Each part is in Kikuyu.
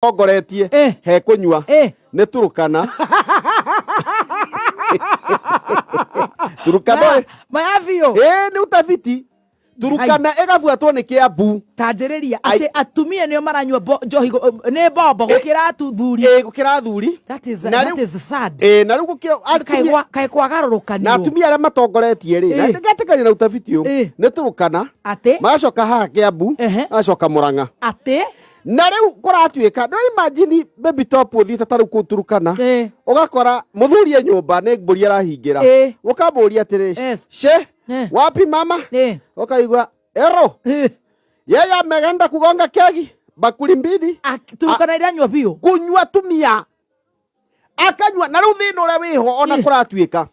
Tongoretie he kunyua nĩ Turukana. Turukana. Maya biũ. Ĩĩ, nĩ utafiti. Turukana ĩgabuatwo nĩ Kiambu. Tanjĩrĩria atĩ atumia nĩo maranyua njohi nĩ mbombo gũkĩra athuri. Ĩĩ, gũkĩra athuri. That is Na that is sad. Ĩĩ, na rĩu gũkĩ Kaĩ kaĩ na kwagarũrũkanirwo. atumia arĩa matongoretie rĩ, na ngetĩkania na utafiti ũyũ, nĩ Turukana, Atĩ magacoka haha Kiambu, magacoka Murang'a. Atĩ Na rĩu kũratuĩka no imagine baby top ũthiĩte ta rĩu kũu Turukana, ũgakora mũthuri e nyũmba nĩ mbũri arahingĩra, ũkamũria atĩrĩ, she wapi mama? Ũkaigua ero yeye amegenda kugonga kegi bakuli mbili. Turukana iranyua biũ. Kunyua tumia akanyua. Na rĩu thĩna ũrĩa wĩho ona kũratuĩka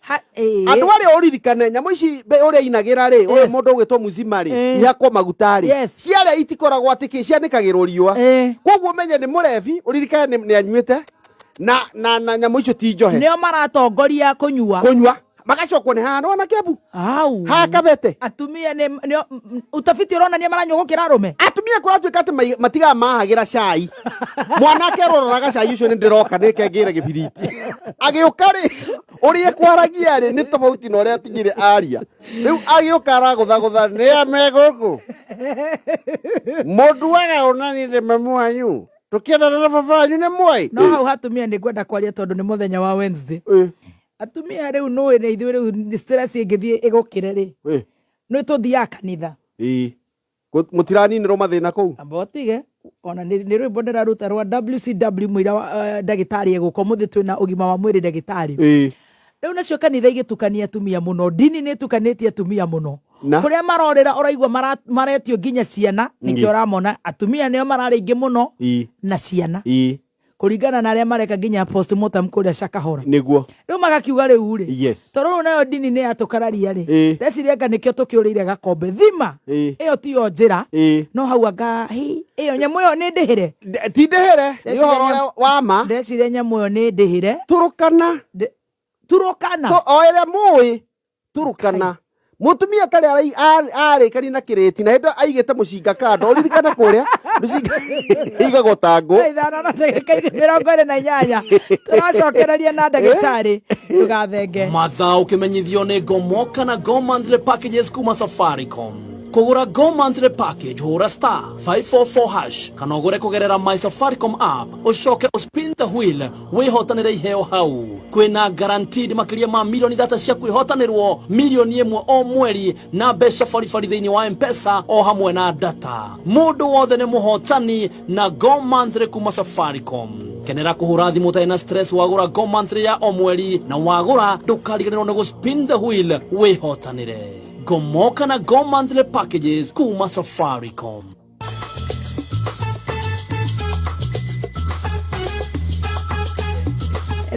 andũ arĩa ũririkane nyamũ ici ũrĩa inagĩra rĩ, ũyũ mũndũ ũgwĩtwo muzima rĩ, ihakwo maguta rĩ, ciarĩa itikoragwo atĩ kĩ cianĩkagĩrwo riũa. Koguo ũmenye nĩ mũrebi, ũririkane nĩ anyuĩte na nyamũ icio ti njohe. Nĩo maratongoria kũnyua. Kũnyua magacokwo nĩ haha nĩwona Kiambu. Au. Haha Kabete. Atumia nĩ utafiti ũronania maranyua gũkĩra arũme. Atumia kũratuĩka atĩ matigaga mahagĩra cai, mwanake aroraga cai ũcio nĩ ndĩroka nĩkengĩre gĩbiriti, agĩũka rĩ, ũrĩa ekwaragia rĩ nĩ tofauti na ũrĩa atigire aria. Rĩu agĩũka aragũthagũtha nĩ ame gũkũ mũnduaga ũnani ndĩ mamu wanyu tũkĩendana na baba wanyu nĩ mwai. No hau hatumia nĩ ngwenda kwaria tondũ nĩ mũthenya wa Wednesday. Atumia rĩu nũĩ nĩ ithuĩ rĩu nĩ stress ĩngĩthiĩ ĩgũkĩre rĩ, nĩ tũthiaga kanitha. Ĩĩ. Mũtiraninĩrwo mathĩna kũu? Amba ũtige ona nĩ rwĩmbo ndĩraruta rwa WCW mũira wa ndagĩtarĩ egũka ũmũthĩ, twĩna ũgima wa mwĩrĩ ndagĩtarĩ. Rĩu nacio kanitha igĩtukania atumia mũno, ndini nĩ ĩtukanĩtie atumia mũno. Na? Kũrĩa marorĩra ũraigua maretio nginya ciana, nĩkĩo ũramona atumia nĩo mararĩ aingĩ mũno na ciana. Kũringana na arĩa mareka nginya postmortem kũrĩa Shakahola. Rĩu magakiuga rĩu rĩ, tondũ rĩu nayo ndini nĩ yatũkararia rĩ, ndeciria anga nĩkĩo tũkĩũrĩire gakombe thima. Ĩyo tiyo njĩra. No hau anga hi, ĩyo nyamũ ĩyo nĩ ndĩhĩre. Ti ndĩhĩre, nĩ ũhoro ũrĩa wa ma. Ndeciria nyamũ ĩyo nĩ ndĩhĩre. Turukana. Turukana. O ĩrĩa mũĩ Turukana mutumia atarĩ arĩkania na kĩrĩti na hĩndĩ ĩyo aigĩte mũcinga kando, ũririkane kũrĩa mĩcinga ĩigagwo ta ngũ. Thaa 5 na ndagĩka 28 tũracokereria na ndagĩtarĩ, ndũgathenge. Mathaa ũkĩmenyithio nĩ Gomoka na Go Monthly Packages kuma Safaricom. Kũgũra Go Monthly Package, hũra *544# kana ũgũre kũgerera My Safaricom app, ũcoke ũspin the wheel wĩhotanĩre iheo. Hau kwĩna guaranteed makĩria ma milioni 3 cia kwĩhotanĩrwo, milioni 1 o mweri na mbeca baribari thĩinĩ wa Mpesa o hamwe na data. Mũndũ wothe nĩ mũhotani na Go Monthly kuma Safaricom. Kenera kũhũra thimũ ũtarĩ na stress wagũra Go Monthly ya o mweri, na wagũra ndũkariganĩrwo nĩ gũspin the wheel wĩhotanĩre. Gomoka na Go Monthly Packages kuma Safaricom.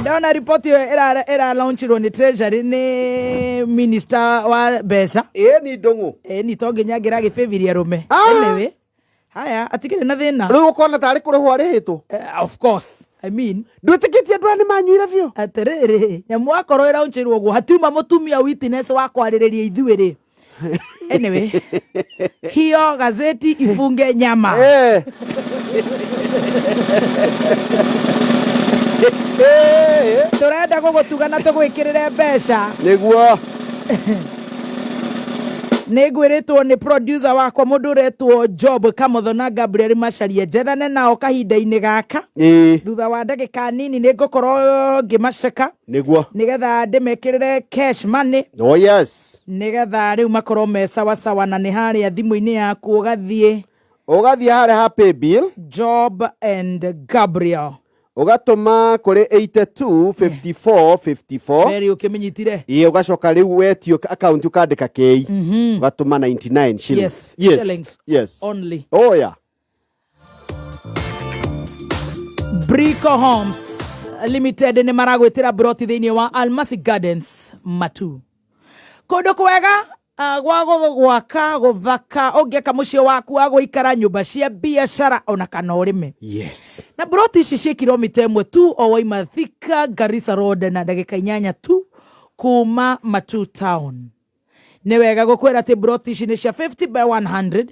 Ndona ripoti ĩyo ĩra launchirwo nĩ treasury, nĩ minister wa mbeca. Ĩĩ, ni Ndũng'ũ. Ĩ ni to nginya ngĩragĩbĩbirie arũme. Ah! Anyway, haya atikĩrĩ na thĩna. Rĩu ũkona tarĩ kũrĩhwo arĩhĩtwo. Of course, I mean, Ndwĩtĩkĩtie andũ aya nĩ manyuire biũ? Atĩrĩrĩ, nyamũ akorwo ĩraunchirwo ũguo hatiuma mũtumia witness wa kwarĩrĩria ithuĩ rĩ. Anyway, hiyo gazeti ifunge nyama. Tũrenda gũgũtuga na tũgwĩkĩrĩre mbeca. Nĩguo. Nĩ ngwĩrĩtwo nĩ producer wakwa, mũndũ ũretwo Job Kamotho na Gabriel Macharia, njethane nao kahinda-inĩ gaka. Thutha wa ndagĩka nini nĩ ngũkorwo ngĩmaceka nĩgetha ndĩmekĩrĩre cash money, Oh yes. nĩgetha rĩu makorwo me sawasawa. Na nĩ harĩa thimũ-inĩ yaku ũgathiĩ, Ũgathiĩ harĩa ha pay bill, Job and Gabriel, ũgatũma kũrĩ 82 54 54. Mary ũkĩmĩnyitire. Ĩĩ, ũgacoka rĩu wetio account ũkandĩka kei, ũgatũma 99 shillings. Yes, shillings only. Oh yeah. Brico Homes Limited nĩ maragwĩtĩra broti thĩinĩ wa Almasi Gardens Matu, kũndũ kwega gwa gwaka gũthaka, ũngĩaka mũciĩ waku wa gũikara, nyũmba cia biacara ona kana ũrĩme. Na broti ici ciĩ kilomita 1 tu o waima Thika Garissa Road na ndagĩka 8 tu kuma Matu Town. Nĩ wega gũkwĩra atĩ broti ici nĩ cia 50 by 100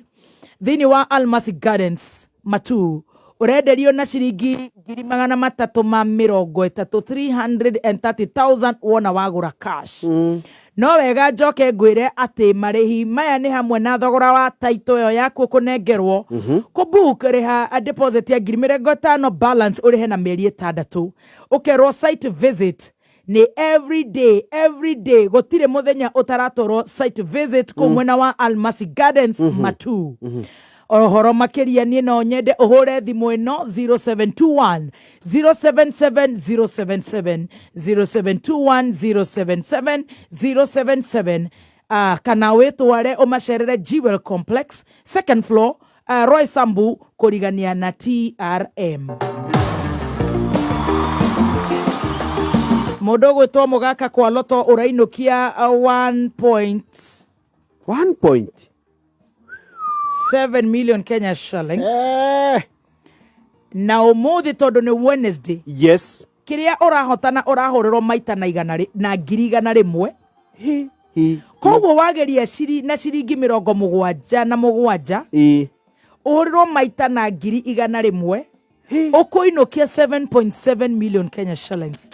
thĩinĩ wa Almasi Gardens Matu. Ũrenderio na ciringi 330,000, 330,000 wona wagũra cash. No wega njoke ngwĩre atĩ marĩhi maya nĩ hamwe na thogora wa title ĩyo yaku ũkũnengerwo. Kũ book rĩha deposit ya 50,000, balance ũrĩhe na mĩeri 6. Ũkerwo site visit nĩ every day, every day, gũtirĩ mũthenya ũtaratwarwo site visit kũu mwena wa Almasi Gardens, Matu. Ũhoro makĩria niĩ no nyende ũhũre thimũ ĩno 0721 077 077, 0721 077 077, kana wĩtware ũmacerere Jewel Complex, second floor, Roy Sambu, kũrigania na TRM. Mũndũ ũgwĩtwo Mũgaka kwa Loto ũrainũkia 1 point 1 point 7 million Kenya shillings. Na ũmũthĩ tondũ nĩ Wednesday, kĩrĩa ũrahotana ũrahũrĩrwo maita na igana na 100,000. Hi hi. Koguo wageria na ciringi 77 ũhũrĩrwo maita na 100,000, ũkũinũkia 7.7 million Kenya shillings.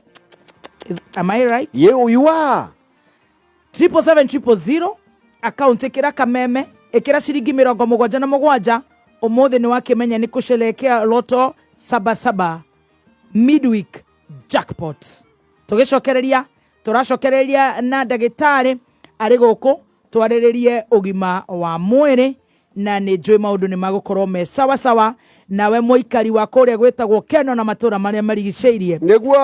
Am I right? You are. 777 000, account ĩkĩra Kameme, ĩkĩra ciringi 77. Ũmũthĩ nĩ wakĩmenya nĩ kũsherehekea Loto Sabasaba midweek jackpot. Tũgĩcokereria, tũracokereria na ndagĩtarĩ arĩ gũkũ twarĩrĩrie ũgima wa mwĩrĩ, na nĩ njũĩ maũndũ nĩ magũkorwo me sawa sawa. Nawe mũikari wa kũrĩa gwĩtagwo Keno na matũra marĩa marigicĩirie,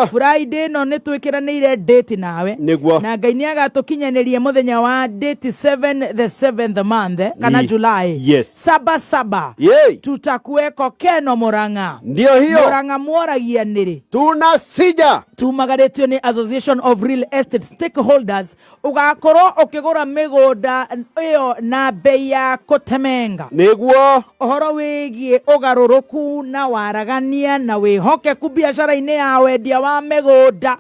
Friday ĩno nĩ twĩkĩranĩire date nawe, na Ngai nĩ agatũkinyanĩria mũthenya wa date 7, the 7th month, kana July, saba saba, tutakuweko Keno Murang'a. Ndio hiyo. Murang'a mworagia nĩrĩ? Tunasija. Tumagarĩtio nĩ Association of Real Estate Stakeholders. Ũgakorwo ũkĩgũra mĩgũnda ĩyo na bei ya kũtemenga. Ũhoro wĩgiĩ ũgarũrũku na waragania na wĩhokeku biacara-inĩ ya wendia wa mĩgũnda,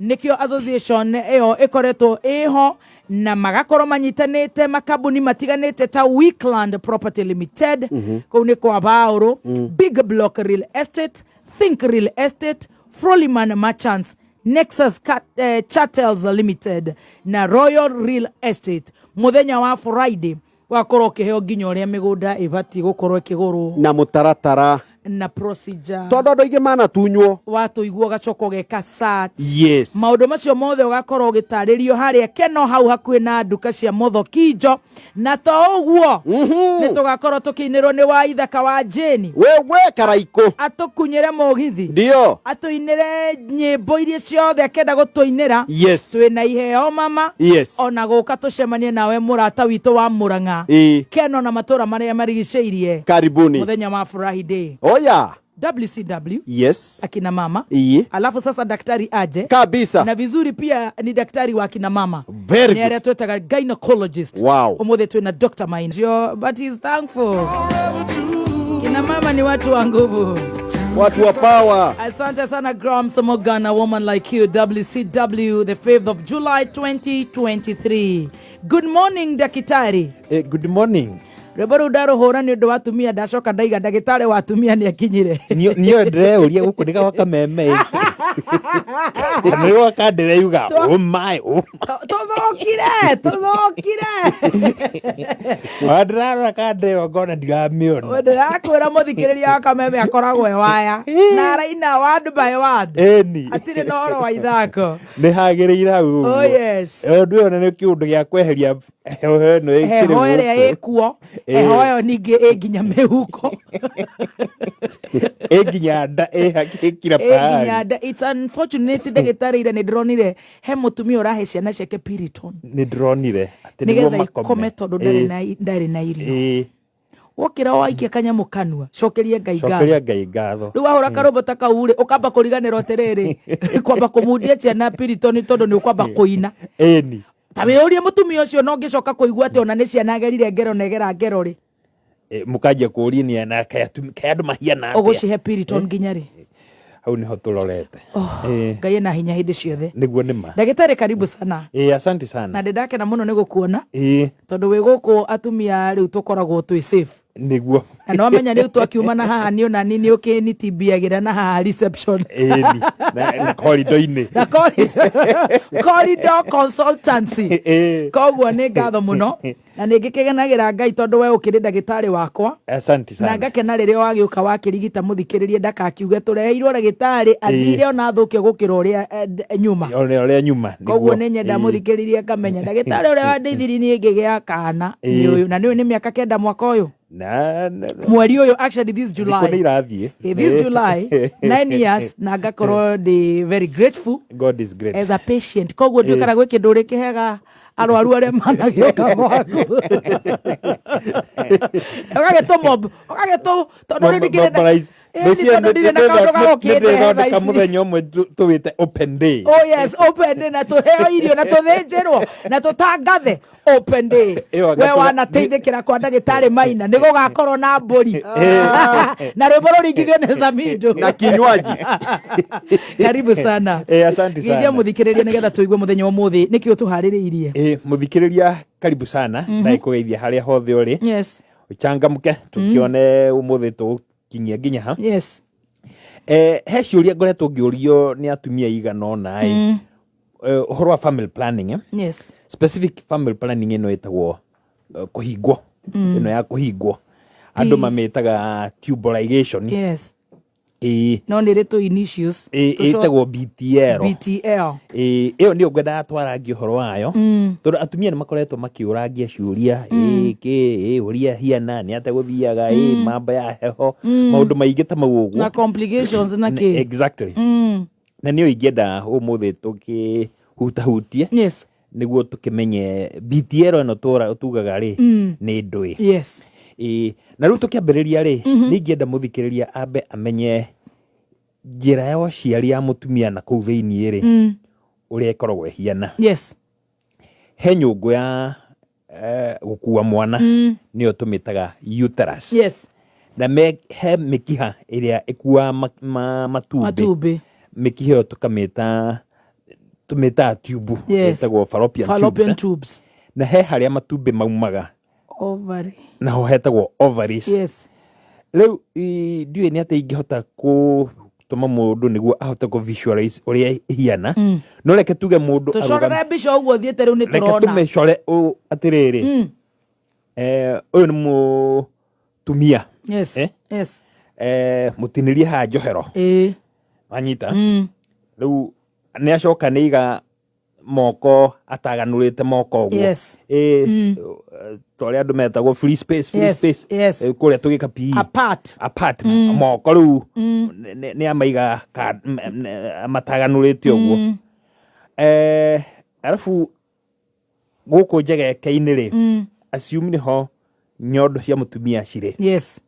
nĩkĩo association ĩyo ĩkoretwo ĩho na magakorwo manyitanĩte makambuni matiganĩte ta Weekland Property Limited, kũu nĩ kwa Baũrũ, Big Block Real Estate, Think Real Estate, Froliman Merchants, Nexus Chattels Limited na Royal Real Estate. Mũthenya wa Friday wakorwo ũkĩheo nginya ũrĩa mĩgũnda ĩbatiĩ gũkorwo ĩkĩgũrwo na mũtaratara na procedure, tondũ andũ aingĩ manatunywo. Watũigua ũgacoka ũgeka search. Maũndũ macio mothe ũgakorwo ũgĩtarĩrio harĩa Keno, hau hakuhĩ na nduka cia Mothokinjo. Na to ũguo, nĩ tũgakorwo tũkĩinĩrwo nĩ wa ithaka wa Jane, Wewe Karaikũ, atũkunyĩre mũgithi, Atũinĩre nyĩmbo iria ciothe akenda gũtũinĩra. Twĩna iheo mama. Ona gũka tũcemanie nawe mũrata witũ wa Mũrang'a, Keno na matũra marĩa marigicĩirie, Karibuni. mũthenya wa Friday. Oya. WCW, akina mama. Alafu sasa daktari aje na vizuri pia ni daktari wa akina mama, Very nĩ good. arĩa twĩtaga gynecologist. Ũmũthĩ twĩna Dr. Maina, but he's thankful. Kina mama ni watu wa nguvu. Watu wa power. Asante sana, Grams Morgan, A Woman Like You, WCW, the 5th of July 2023. Good morning, dakitari. Good morning. Rwĩmbo rũu ndarũhũra nĩ ũndũ wa atumia, ndacoka ndaiga ndagĩtarĩ wa atumia nĩ akinyire. Niyo ndĩreuria gũkũ nĩ gwa Kameme kana nĩ gwa kandĩreyuga, oh my, oh. Tũthũkire, tũthũkire. Ona ndĩrarora kandĩ ĩyo ngona ndiramĩona. Ndĩrakwĩra mũthikĩrĩria wa Kameme akoragwo e waya na araina word by word. Atirĩ na ũhoro wa ithako. Nĩ hagĩrĩire hau ũguo. Oh yes. Ũndũ ũyũ nĩ kĩũndũ gĩa kweheria heho ĩno ĩkĩrĩ Heho ĩrĩa gũkũ. ĩkuo, heho ĩyo ningĩ ĩ nginya mĩhuko. Ĩ nginya nda ĩ kira Ĩ nginya pahali. nda. It's unfortunate, ndagĩtarĩ, ira nĩ ndĩronire he mũtumia ũrahe ciana ciake Piriton Nĩ ndĩronire atĩ nĩguo nĩgetha makome. Ikome tondũ ndarĩ na irio. Wokĩra waikia kanyamũ kanua, cokeria Ngai ngatho. Cokeria Ngai ngatho. Rĩu wahũra karũmbo ta kau rĩ, ũkamba kũriganĩrwo atĩrĩrĩ, kwamba kũmundia ciana Piriton tondũ nĩ ũkwamba kũina. Ta wĩyũrie mũtumia ũcio no ngĩcoka kũigua atĩ ona nĩ ciana agerire ngero na egera ngero rĩ. Mũkanjia kũũria nĩ ana kaĩ andũ mahiana atĩa. Ũgũcihe Piriton nginya rĩ? Hau nĩho tũrorete. Ngai ena hinya hĩndĩ ciothe. Nĩguo nĩ ma. Ndagĩtarĩ, karibu sana. Asante sana. Na ndĩndakena mũno nĩ gũkuona tondũ wĩ gũkũ atumia rĩu tũkoragwo twĩ safe. Nĩguo. Na nĩwamenya rĩu twakiuma na haha nĩ onani nĩ ũkĩnitibiagĩra na haha reception. Ĩni na corridor-inĩ. Na corridor consultancy. Koguo nĩ ngatho mũno na nĩ ngĩkenagira Ngai tondũ we ũkĩrĩ ndagĩtarĩ wakwa. Asante Na sana. ngakena rĩrĩa wagĩũka wakĩrigita mũthikĩrĩrie ndakakiuge tũreheirwo ndagĩtarĩ athire ona athũke gũkĩra ũrĩa nyuma. Ũrĩa nyuma. Koguo nĩ nyenda mũthikĩrĩrie ngamenya ndagĩtarĩ ũrĩa wandeithirie niĩ ngĩgĩa kana nĩ ũyũ, na nĩ ũyũ nĩ mĩaka 9 mwaka ũyũ. Mweri ũyũ actually this Thikũ nĩ July. irathiĩ. This July 9 years na ngakorwo ndĩ very grateful. God is great. As a patient. Koguo ndiũĩ kana gwĩ kĩndũ ũrĩkĩhega arwaru arĩa managĩũka gwaku. Ũgagĩtũmwo, ũgagĩtũ, tondũ rĩu ndikĩrĩ na Mobilize. Ĩni tondũ ndirĩ na kaũndũ ga gũkĩndehe thaa Nĩndĩthondeka ici. mũthenya ũmwe tũwĩte open day. Oh yes, open day na tũheo irio na tũthĩnjĩrwo na tũtangathe open day. Ĩyo We anga wanateithĩkĩra kwa ndagĩtarĩ Maina nĩ gũgakorwo na mbũri na rwĩmbo rũringithio nĩ Samido Na kinywaji. Karibu sana. Asante Geithia sana. mũthikĩrĩria nĩgetha tũigue mũthenya wa ũmũthĩ nĩkĩ ũtũharĩrĩirie. Mũthikĩrĩria karibu sana na ĩkũgeithia harĩa hothe ũrĩ. Yes. Ũchangamke tũkĩone ũmũthĩ tũgũkinyia nginya ha. Yes. He ciũria ngoretwo ngĩũrio nĩ atumia igana ũna ĩ. Ũhoro wa family planning, eh? Yes. Specific family planning ĩno ĩtagwo kũhingwo. Ĩno ya kũhingwo. Andũ mamĩtaga tubal ligation. Yes. Ĩĩ. No nĩ rĩ tũ initials. Ĩtagwo BTL. BTL. Ĩĩ, ĩyo nĩyo ngwendaga twarangie ũhoro wayo. Tondũ atumia nĩ makoretwo makĩũrangia ciũria, ĩĩ kĩ, ĩĩ ũrĩa hiana, nĩ atĩa gũthiaga, ĩĩ mambo ya heho, maũndũ maingĩ ta mau ũguo. Na complications na kĩ. Exactly. Na nĩyo ingĩenda ũmũthĩ tũkĩhutahutie. Yes. Nĩguo tũkĩmenye BTL ĩno tugaga rĩ, nĩ ndũĩ. Yes. Ĩĩ, na rĩu tũkĩambĩrĩria rĩ, nĩ ingĩenda mũthikĩrĩria ambe amenye njĩra ya ũciari ya mũtumia na kũu thĩiniĩ rĩ, ũrĩa ĩkoragwo ĩhiana. Yes. He nyũngũ ya gũkua mwana, nĩyo tũmĩtaga uterus. Yes. Na he mĩkiha ĩrĩa ĩkuaga matumbĩ. Matumbĩ. Mĩkiha ĩyo tũmĩtaga tube. Yes. Ĩtagwo fallopian tubes, Fallopian eh? tubes. Na he harĩa matumbĩ maumaga. Ovary. Naho hetagwo ovaries. Yes. Rĩu ndiũĩ nĩ atĩa ingĩhota gũtũma mũndũ nĩguo ahote kũ visualize ũrĩa ĩhiana. No reke tuge mũndũ Tũcorere mbica ũguo thiĩte rĩu nĩ Reke tũrona. tũmĩcore ũũ atĩrĩrĩ. Ũyũ nĩ mũtumia. Yes. Yes. Mũtinĩrie haha njohero. Wanyita? Rĩu nĩ acoka nĩ iga moko ataganũrĩte moko ũguo. Yes. Ta ũrĩa andũ metagwo free space, free Yes, space. yes. Kũrĩa tũgĩka PE. Apart. Apart. Moko rĩu nĩ amaiga mataganũrĩte ũguo. Arabu gũkũ njegeke-inĩ rĩ, assume nĩho nyondo cia mũtumia cirĩ. Yes.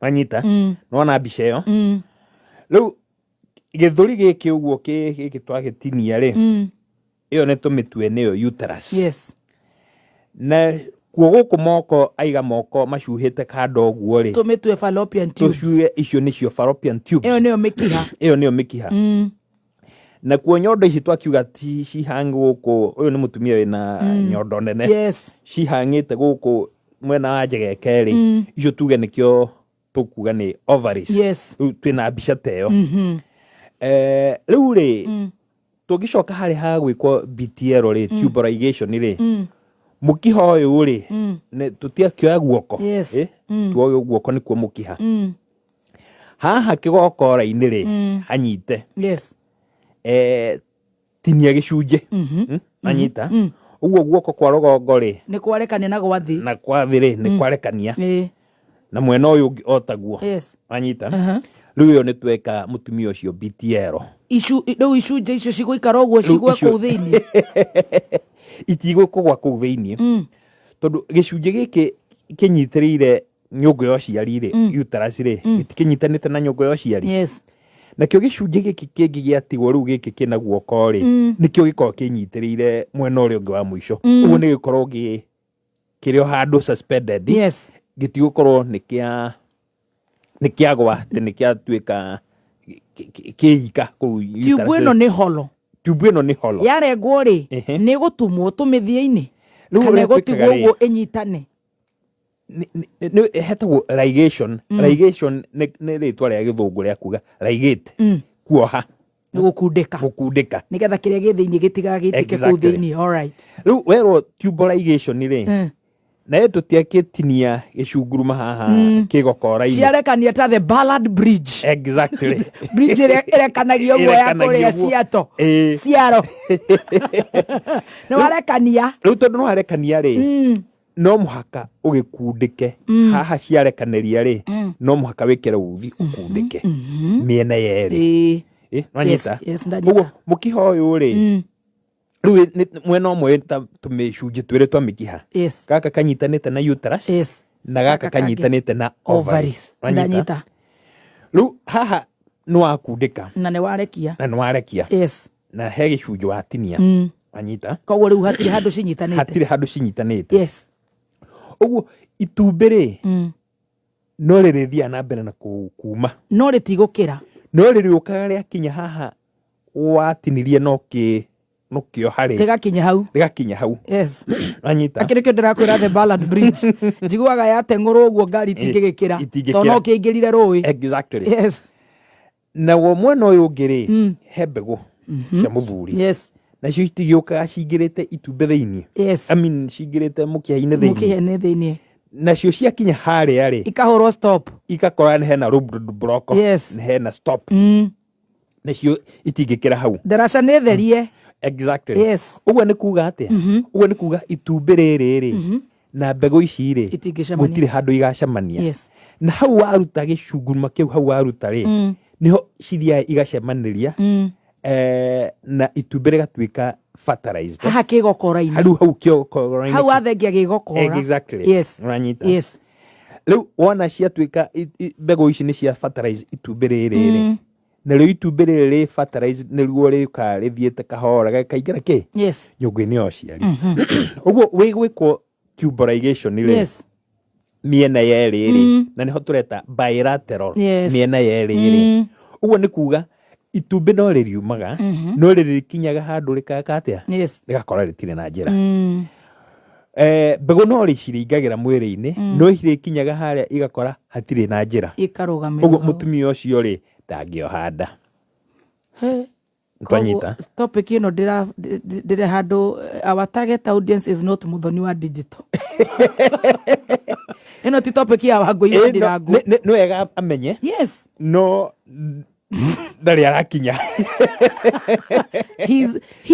Wanyita? Nĩwona mbica ĩyo? Rĩu gĩthũri gĩkĩ ũguo gĩkĩ twagĩtinia rĩ, ĩyo nĩ tũmĩtue nĩyo uterus. Yes. Na kuo gũkũ moko aiga moko macuhĩte kando ũguo rĩ, Tũmĩtue fallopian tubes. Tũcuhe icio nĩcio fallopian tubes. Ĩyo nĩyo mĩkiha. Ĩyo nĩyo mĩkiha. Na kuo nyondo ici twakiuga ti cihang gũkũ, ũyũ nĩ mũtumia wĩna nyondo nene. Yes. Cihang'ĩte gũkũ mwena wa njegeke rĩ, icio tuge nĩkĩo tũkuga nĩ ovaries. Yes. Rĩu twĩna mbica ta ĩyo. Rĩu rĩ, tũngĩcoka harĩ ha gwĩkwo BTL rĩ, tubal ligation rĩ, mũkiha ũyũ rĩ, tũtiakĩoya guoko. Yes. Tuoe guoko nĩkuo mũkiha. Haha kĩgokora-inĩ rĩ, hanyite. Yes. Tinia gĩcunjĩ. Anyita. Ũguo guoko kwa rũgongo rĩ, Nĩ kwarekania na gwa thĩ. Na kwa thĩ rĩ, nĩ kwarekania. Na mwena ũyũ ũngĩ o taguo. Yes. Anyita. Rĩu ĩyo nĩ tweka mũtumia ũcio BTL. Rĩu icunjĩ icio cigũikara ũguo Rĩu cigwe icio kũu thĩinĩ? Itigũkũgwa kũu thĩinĩ. Tondũ gĩcunjĩ gĩkĩ kĩnyitĩrĩire nyũngũ ya ũciari rĩ, uterus rĩ, gĩtikĩnyitanĩte na nyũngũ ya ũciari. Yes. Nakĩo gĩcunjĩ gĩkĩ kĩngĩ gĩatigwo rĩu gĩkĩ kĩna guoko rĩ, nĩkĩo gĩkoragwo kĩnyitĩrĩire mwena ũrĩa ũngĩ wa mũico. Ũguo nĩ gĩkoragwo kĩrĩ o handũ suspended. Yes. Gĩtigũkorwo nĩ kĩagwa atĩ nĩ kĩatuĩka kĩika kũu Tube uterus. ĩno nĩ holo. Tube ĩno nĩ holo. Yarengwo rĩ, nĩ ĩgũtumwo tũmĩthia-inĩ? Rĩu Kana ũrĩa ĩgũtigwo twĩkaga rĩ, ũguo ĩnyitane? Hetagwo ligation. Ligation nĩ rĩtwa rĩa gĩthũngũ rĩa kuga ligate, kuoha. Nĩ gũkundĩka. Gũkundĩka. Nĩgetha kĩrĩa gĩ thĩinĩ gĩtigagĩitĩke kũu thĩinĩ. All right. Rĩu werwo tubal ligation rĩ, nayo tũtiakĩtinia gĩcunguruma haha kĩgokora-inĩ. Ciarekania ta the Ballard Bridge. Bridge ĩrĩa ĩrekanagia ũguo ya Ĩrekanagia kũrĩa ũguo. Seattle. Seattle. Nĩ warekania. Rĩu tondũ nĩ warekania rĩ, no mũhaka ũgĩkundĩke haha ciarekanĩria rĩ, no mũhaka wĩkĩre uthi ũkundĩke mĩena yerĩ. Nwanyita? Yes, ndanyita. Ũguo mũkiha ũyũ rĩ, rĩu mwena ũmwe wĩ ta tũmĩcunjĩ twĩrĩ twa mĩkiha. Gaka kanyitanĩte na uterus na gaka Gaka kangĩ. Kanyitanĩte na ovaries. Ovaries. Nwanyita? Ndanyita. Rĩu haha nĩ wakundĩka. Na nĩ warekia. Na nĩ warekia. Na he gĩcunjĩ watinia. Wanyita? Koguo rĩu hatirĩ handũ cinyitanĩte. Hatirĩ handũ cinyitanĩte. Ũguo itumbĩ rĩ, no rĩrĩthiaga na mbere na kuma. No rĩtigũkĩra. No rĩrĩũkaga rĩakinya haha watinirie no kĩ no kĩoha rĩ, Rĩgakinya hau. Rĩgakinya hau. Wanyita? Akĩrĩ kĩo ndĩrakwĩra, the Ballard Bridge njiguaga yateng'ũrwo ũguo ngari itingĩgĩkĩra. Itingĩkĩra. Tondũ no kĩingĩrire rũĩ. Naguo mwena ũyũ ũngĩ rĩ, he mbegũ cia mũthuri. Nacio itigĩũkaga cingĩrĩte itumbĩ thĩinĩ. I mean, cingĩrĩte mũkiha-inĩ thĩinĩ. Mũkiha-inĩ thĩinĩ. Nacio ciakinya harĩa rĩ, ikahũrwo stop. Ikakora nĩ hena road block. Nĩ hena stop. Nacio itingĩkĩra hau. Ndaraca nĩ therie. Ũguo nĩ kuga atĩa? Ũguo nĩ kuga itumbĩ rĩrĩ rĩ na mbegũ ici rĩ, Itingĩcemania. Gũtirĩ handũ igacemania. Na hau waruta gĩcunguruma kĩu, hau waruta rĩ, nĩho cithiaga igacemanĩria, na itumbĩ rĩgatuĩka fertilized. Haha kĩgokora-inĩ. Hau hau kĩgokora-inĩ. Hau wathengia gĩgokora. Ũranyita? Rĩu wona ciatuĩka mbegũ ici nĩ cia fertilize itumbĩ rĩrĩ rĩ, narĩo itumbĩ rĩrĩ rĩ fertilized nĩruo rĩũkaga rĩthiĩte kahora gakaingĩra kĩ nyũngũ-inĩ ya ũciari. Ũguo wĩ gwĩkwo tubal ligation rĩ, mĩena yerĩ rĩ, na nĩho tũreta bilateral. Mĩena yerĩ rĩ, ũguo nĩ kuga itumbĩ no rĩriumaga, no rĩrĩkinyaga handũ rĩkaka atĩa? Rĩgakora rĩtirĩ na njĩra. Mbegũ no rĩciringagĩra mwĩrĩ-inĩ, no cirĩkinyaga harĩa igakora hatirĩ na njĩra. Ikarũgamĩrĩra Ũguo hau. Mũtumia ũcio rĩ, ndangĩoha nda. He. Twanyita? Koguo, topic ĩno ndĩrĩ handũ. Our target audience is not Muthoni wa digital. Ĩno ti topic ya Wangũi wa Ndirangu. Nĩ wega amenye, no ndarĩ arakinya.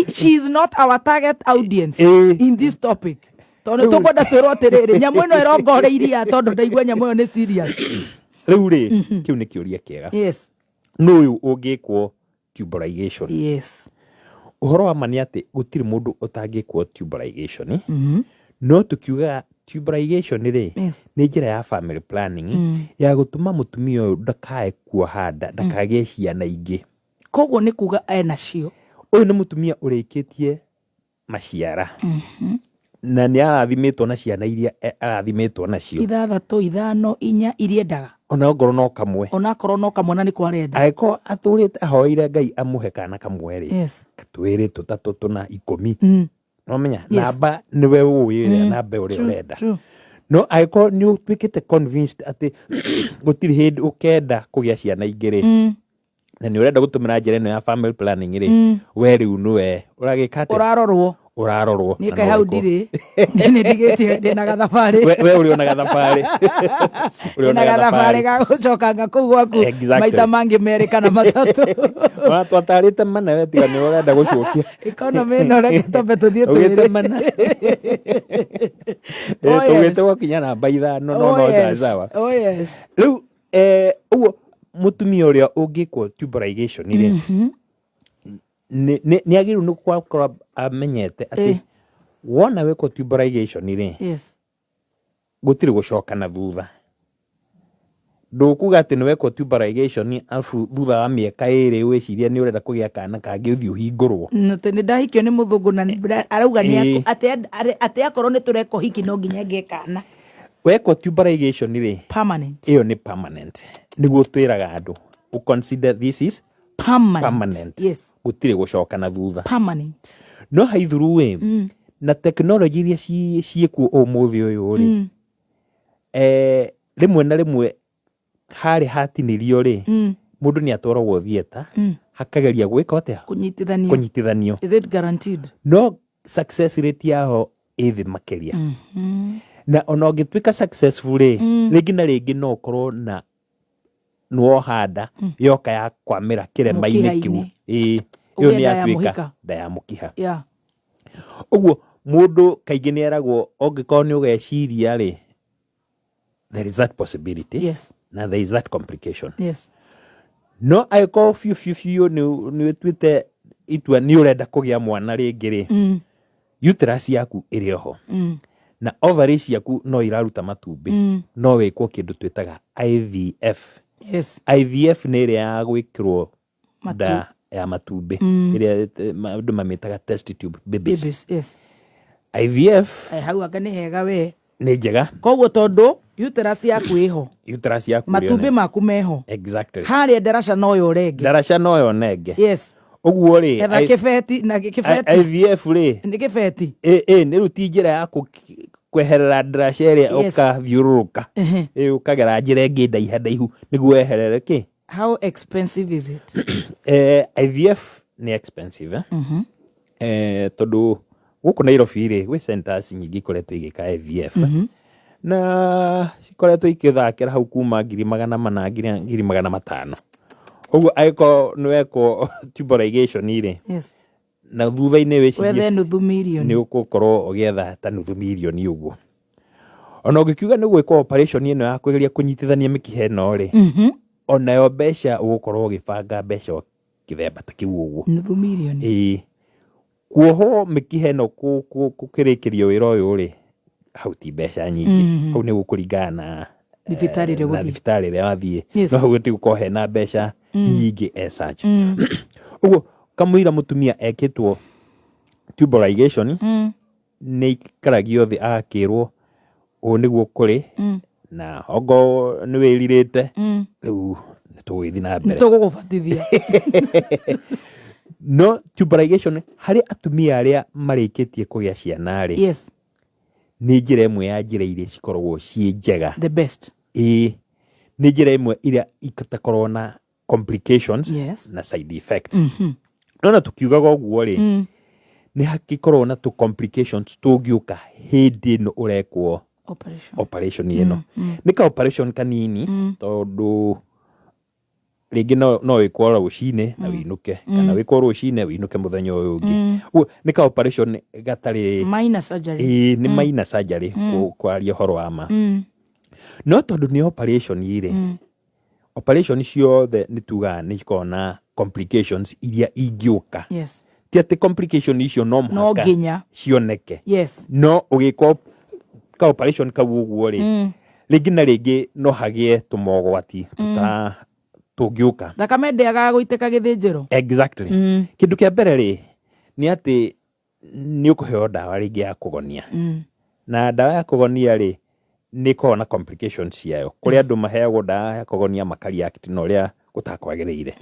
She is not our target audience in this topic, tondũ tũkwenda twĩrwo atĩrĩrĩ, nyamũ ĩno ĩrongoreirie tondũ ndaigua nyamũ ĩyo nĩ serious. Rĩu rĩ, kĩu nĩ kĩũria kĩega. Nũ ũyũ ũngĩkwo tubal ligation? Ũhoro wa ma nĩ atĩ gũtirĩ mũndũ ũtangĩkwo tubal ligation, no tũkiugaga tubal ligation rĩ, nĩ njĩra ya family planning ya gũtũma mũtumia ũyũ ndakae kuoha nda, ndakagĩe ciana ingĩ. Koguo nĩ kuga enacio. Ũyũ nĩ mũtumia ũrĩkĩtie maciara na nĩ arathimĩtwo na ciana iria arathimĩtwo nacio. 6, 5, 4 iria endaga. Ona ongorwo no kamwe. Onakorwo no kamwe na nĩko arenda. Angĩkorwo atũrĩte ahoeire Ngai amũhe kana kamwe rĩ, 2, 3, 4, 10. Nomenya namba nĩwe ũĩ ĩrĩa namba ũrĩa ũrenda. No angĩkorwo nĩ ũtuĩkĩte convinced atĩ gũtirĩ hĩndĩ ũkenda kũgĩa ciana ingĩ rĩ, na nĩ ũrenda gũtũmĩra njĩra ĩno ya family planning rĩ, we rĩu nĩwe ũragĩka atĩa? Ũrarorwo. Ũrarorwo. Niĩ Na kaĩ no hau wĩkwo. Ndirĩ nĩ ndigĩtie, ndĩna gathabarĩ. We ũrĩ ona gathabarĩ. Ũrĩ Ndĩna ona gathabarĩ ga gũcokanga kũu gwaku maita mangĩ 2 kana 3. Ona twatarĩte mana, we tiga nĩ ũrenda gũcokia. Economy ĩno, reke twambe tũthiĩ Ugĩte twĩrĩ. mana. Oh, Tũgĩte yes. gwakinya namba 5, no Oh, no yes. sawa. Oh, yes. Rĩu ũguo mũtumia ũrĩa ũngĩkwo tubal ligation rĩ, nĩ agĩrĩirwo nĩ gũkorwo amenyete atĩ wona wĩkwo tubal ligation rĩ, gũtirĩ gũcoka na thutha. Ndũkuga atĩ nĩ wekwo tubal ligation arabu thutha wa mĩaka 2 wĩcirie nĩ ũrenda kũgĩa kana kangĩ, ũthiĩ ũhingũrwo. Atĩ nĩ ndahikio nĩ mũthũngũ na arauga nĩ atĩ akorwo nĩ tũreka ũhiki no nginya ngĩe kana. Wekwo tubal ligation rĩ, Permanent. Ĩyo nĩ permanent. Nĩguo twĩraga andũ ũ consider this is permanent. Permanent. Gũtirĩ gũcoka na thutha. Permanent. No haithuru ĩ, na tekinoronjĩ iria ciĩkuo ũmũthĩ ũyũ rĩ, Eh, rĩmwe na rĩmwe harĩ hatinĩrio rĩ, mũndũ nĩ atwaragwo theatre hakageria gwĩka atĩa? Kũnyitithanio. Kũnyitithanio. Is it guaranteed? No success rate yaho ĩ thĩ makĩria. Na ona ũngĩtuĩka successful rĩ, rĩngĩ na rĩngĩ no ũkorwo na nĩwoha nda yoka ya kwamĩra kĩrema-inĩ kĩu. Mũkiha-inĩ. Ĩĩ, ĩyo Ũgĩe nĩ nda ya yatuĩka mũhika. nda ya mũkiha. Ũguo mũndũ kaingĩ nĩ eragwo ũngĩkorwo nĩ ũgeciria rĩ, there is that possibility na there is that complication. No angĩkorwo biũ biũ biũ nĩ ũtuĩte itua nĩ ũrenda kũgĩa mwana rĩngĩ rĩ, uterus yaku ĩrĩ oho na ovary ciaku no iraruta matumbĩ, no wĩkwo kĩndũ twĩtaga IVF. IVF nĩ ĩrĩa ya gwĩkĩrwo nda ya matumbĩ, ĩrĩa andũ mamĩtaga test tube babies. Babies, yes. IVF Hau anga nĩ hega we. Nĩ njega. Koguo tondũ uterus yaku ĩho, Uterus yaku ĩrĩ matumbĩ one. Maku meho, harĩa ndaraca no yorenge. Ndaraca no yonenge. Ũguo rĩ, Etha kĩbeti na kĩbeti. IVF rĩ, Nĩ kĩbeti. Ĩ nĩ rĩu ti njĩra ya kweherera ndaraca ĩrĩa ũkathiũrũrũka. Ĩ, ũkagera njĩra ĩngĩ ndaiha ndaihu nĩguo weherere kĩ. How expensive is it? IVF nĩ expensive, eh? Tondũ gũkũ Nairobi rĩ, gwĩ centers nyingĩ ikoretwo igĩka IVF, na cikoretwo ikĩthakĩra hau kuma 400,000 nginya 500,000. Ũguo angĩkorwo nĩ wekwo tubal ligation rĩ, na thutha-inĩ wĩcirie Wethe nuthu mirioni. Nĩ ũgũkorwo ũgĩetha ta nuthu mirioni ũguo. Ona ũngĩkiuga nĩ gwĩkwo operation ĩno ya kũgeria kũnyitithania mĩkiha ĩno rĩ, onayo mbeca ũgũkorwo ũgĩbanga mbeca o kĩthemba ta kĩu ũguo. Nuthu mirioni. Ĩĩ, kuohwo mĩkiha ĩno kũrĩkĩrio wĩra ũyũ rĩ, hau ti mbeca nyingĩ, hau nĩ gũkũringana na Thibitarĩ ĩrĩa na ũgũthiĩ. Thibitarĩ ĩrĩa wathiĩ. No hau gũtigũkorwo hena mbeca nyingĩ as such. Ũguo kamũira mũtumia ekĩtwo tubal ligation, nĩ aikaragio thĩ agakĩrwo ũũ nĩguo kũrĩ, na ongorwo nĩ wĩrirĩte, rĩu nĩ tũgũgĩthiĩ na Nĩ mbere. Tũgũgũbatithia. No tubal ligation harĩ atumia arĩa marĩkĩtie kũgĩa ciana rĩ, nĩ njĩra ĩmwe ya njĩra iria cikoragwo ciĩ njega. The best. Ĩĩ, nĩ njĩra ĩmwe iria itakoragwo na complications na side effect. No na tukiugaga ũguo rĩ, nĩ hakĩkoragwo na tũ complications tũngĩũka hĩndĩ ĩno ũrekwo operation. Operation ĩno nĩ ka operation kanini, tondũ rĩngĩ no wĩkwo rũcinĩ na wĩinũke, kana wĩkwo rũcinĩ wĩinũke mũthenya ũyũ ũngĩ. Ũguo nĩ ka operation gatarĩ Minor surgery. Ĩĩ, nĩ minor surgery kwaria ũhoro wa ma. No tondũ nĩ operation rĩ, operation ciothe nĩ tugaga nĩ ikoragwo na complications iria ingĩũka. Ti atĩ complication icio no No mũhaka nginya. cioneke, no ũgĩkwo ka operation kau ũguo rĩ, rĩngĩ na rĩngĩ no hagĩe tũmogwati tũta tũngĩũka. Thakame ndĩagaga gũitĩka gĩthĩnjĩro. Exactly. Kĩndũ kĩa mbere rĩ, nĩ atĩ nĩ ũkũheo ndawa rĩngĩ ya kũgonia, na ndawa ya kũgonia rĩ, nĩ ĩkoragwo na complications ciayo. Kũrĩ andũ maheagwo ndawa ya kũgonia makareact na ũrĩa gũtakwagĩrĩire.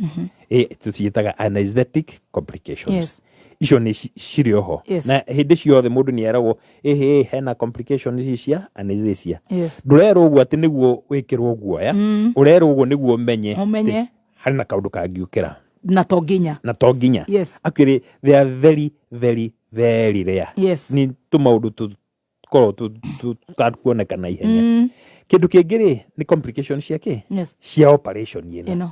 Ĩ, tũciĩtaga anesthetic complications. Icio nĩ cirĩ oho. Na hĩndĩ ciothe mũndũ nĩ eragwo ĩhĩ hena complications ici cia anesthesia. Ndũrerwo ũguo atĩ nĩguo wĩkĩrwo guoya, ũrerwo ũguo nĩguo ũmenye Ũmenye. atĩ harĩ na kaũndũ kangĩũkĩra. Na to nginya. Na to nginya. Actually they are very very very rare. Nĩ tũmaũndũ tũkoragwo tũtakuoneka na ihenya. Kĩndũ kĩngĩ rĩ, nĩ complications cia kĩ? Cia operation ĩno. Ĩno.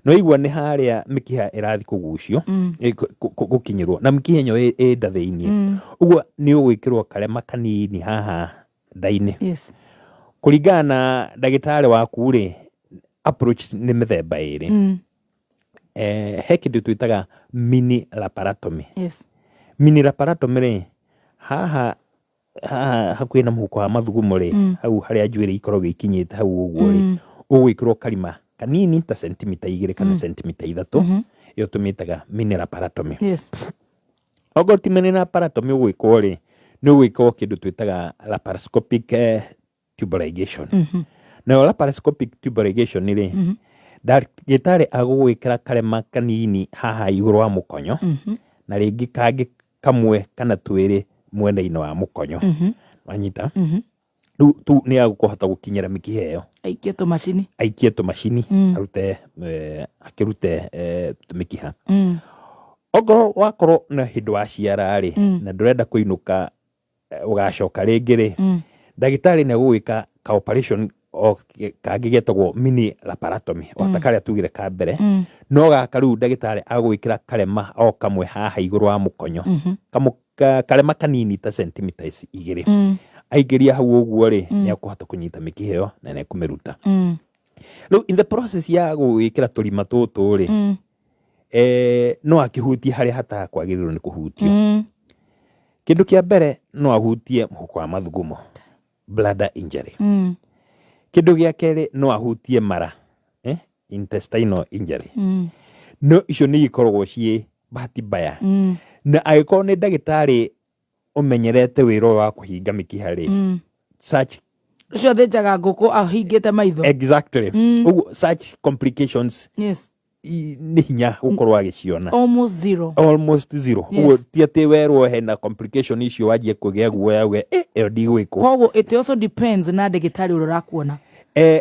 No igua nĩ harĩa mĩkiha ĩrathiĩ kũgucio, gũkinyĩrwo na mĩkiha ĩno ĩ nda thĩiniĩ. Ũguo nĩ ũgwĩkĩrwo karema kanini haha nda-inĩ. Kũringana na ndagĩtarĩ waku rĩ, approach nĩ mĩthemba ĩrĩ. He kĩndũ twĩtaga mini laparotomy. Mini laparotomy rĩ, haha haha hakuhĩ na mũhuko wa mathugumo rĩ, hau harĩa njuĩrĩ ikoragwo ikinyĩte hau ũguo rĩ, ũgwĩkĩrwo karima kanini ta sentimita 2 kana sentimita 3, ĩyo tũmĩtaga mini laparotomy. Okorwo ti mini laparotomy ũgwĩkwo rĩ, nĩ ũgwĩkwo kĩndũ twĩtaga laparoscopic tubal ligation. Nayo laparoscopic tubal ligation rĩ, ndagĩtarĩ agũgwĩkĩra karema kanini haha igũrũ wa mũkonyo, na rĩngĩ kangĩ kamwe kana twĩrĩ mwena-inĩ wa mũkonyo. Wanyita? Rĩu tu nĩ agũkũhota gũkinyĩra mĩkiha ĩyo. Aikie tũmacini. Aikie tũmacini, arute akĩrute tũmĩkiha. Okorwo wakorwo na hĩndĩ waciara rĩ, na ndũrenda kũinũka ũgacoka rĩngĩ rĩ, ndagĩtarĩ nĩ agũgwĩka ka operation o kangĩ getagwo mini laparotomy, o ta karĩa tugire ka mbere, no gaka rĩu ndagĩtarĩ agũgwĩkĩra karema o kamwe haha igũrũ wa mũkonyo, karema kanini ta sentimita 2. Aingĩria hau ũguo rĩ, nĩ akũhota kũnyita mĩkiha ĩyo na nĩ ekũmĩruta. Rĩu in the process ya gũgwĩkĩra tũrima tũtũ rĩ, no akĩhutie harĩa hatakwagĩrĩirwo nĩ kũhutio. Kĩndũ kĩa mbere no ahutie mũhuko wa mathugumo, bladder injury. Kĩndũ gĩa kerĩ no ahutie mara, intestinal injury. No icio nĩ ikoragwo ciĩ bahati mbaya. Na angĩkorwo nĩ ndagĩtarĩ ũmenyerete wĩra ũyũ wa kũhinga mĩkiha rĩ, such Ũcio athĩnjaga ngũkũ ahingĩte maitho. Exactly. Ũguo such complications nĩ hinya gũkorwo agĩciona. Almost zero. Almost zero. Ũguo ti atĩ werwo hena complication icio wanjie kũgĩa guoya uge, ĩyo ndigwĩkwo. Koguo it also depends na ndagĩtarĩ ũrĩa ũrakuona.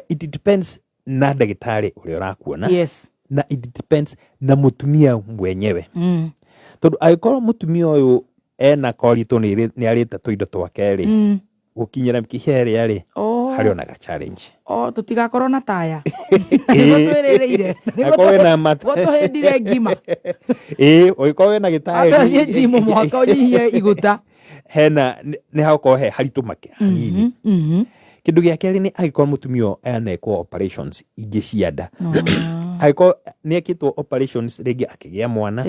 It depends na ndagĩtarĩ ũrĩa ũrakuona. Na it depends na mũtumia mwenyewe. Tondũ angĩkorwo mũtumia ũyũ ena koritũ nĩ arĩte tũindo twake rĩ, gũkinyĩra mĩkiha ĩrĩa rĩ, harĩ ona ga challenge. Oh, tũtigakorwo na taya. Nĩguo twĩrĩrĩire. Nĩguo Akorwo wĩna tũhĩndire ngima. Ĩĩ, ũngĩkorwo wĩna gĩtaĩri. Ambe ũthiĩ njimu mũhaka ũnyihie iguta. Hena, nĩ hagũkorwo he haritũ make hanini. Kĩndũ gĩa kerĩ nĩ angĩkorwo mũtumia ũyũ anekwo operations ingĩ cia nda. Angĩkorwo nĩ ekĩtwo operations rĩngĩ akĩgĩa mwana,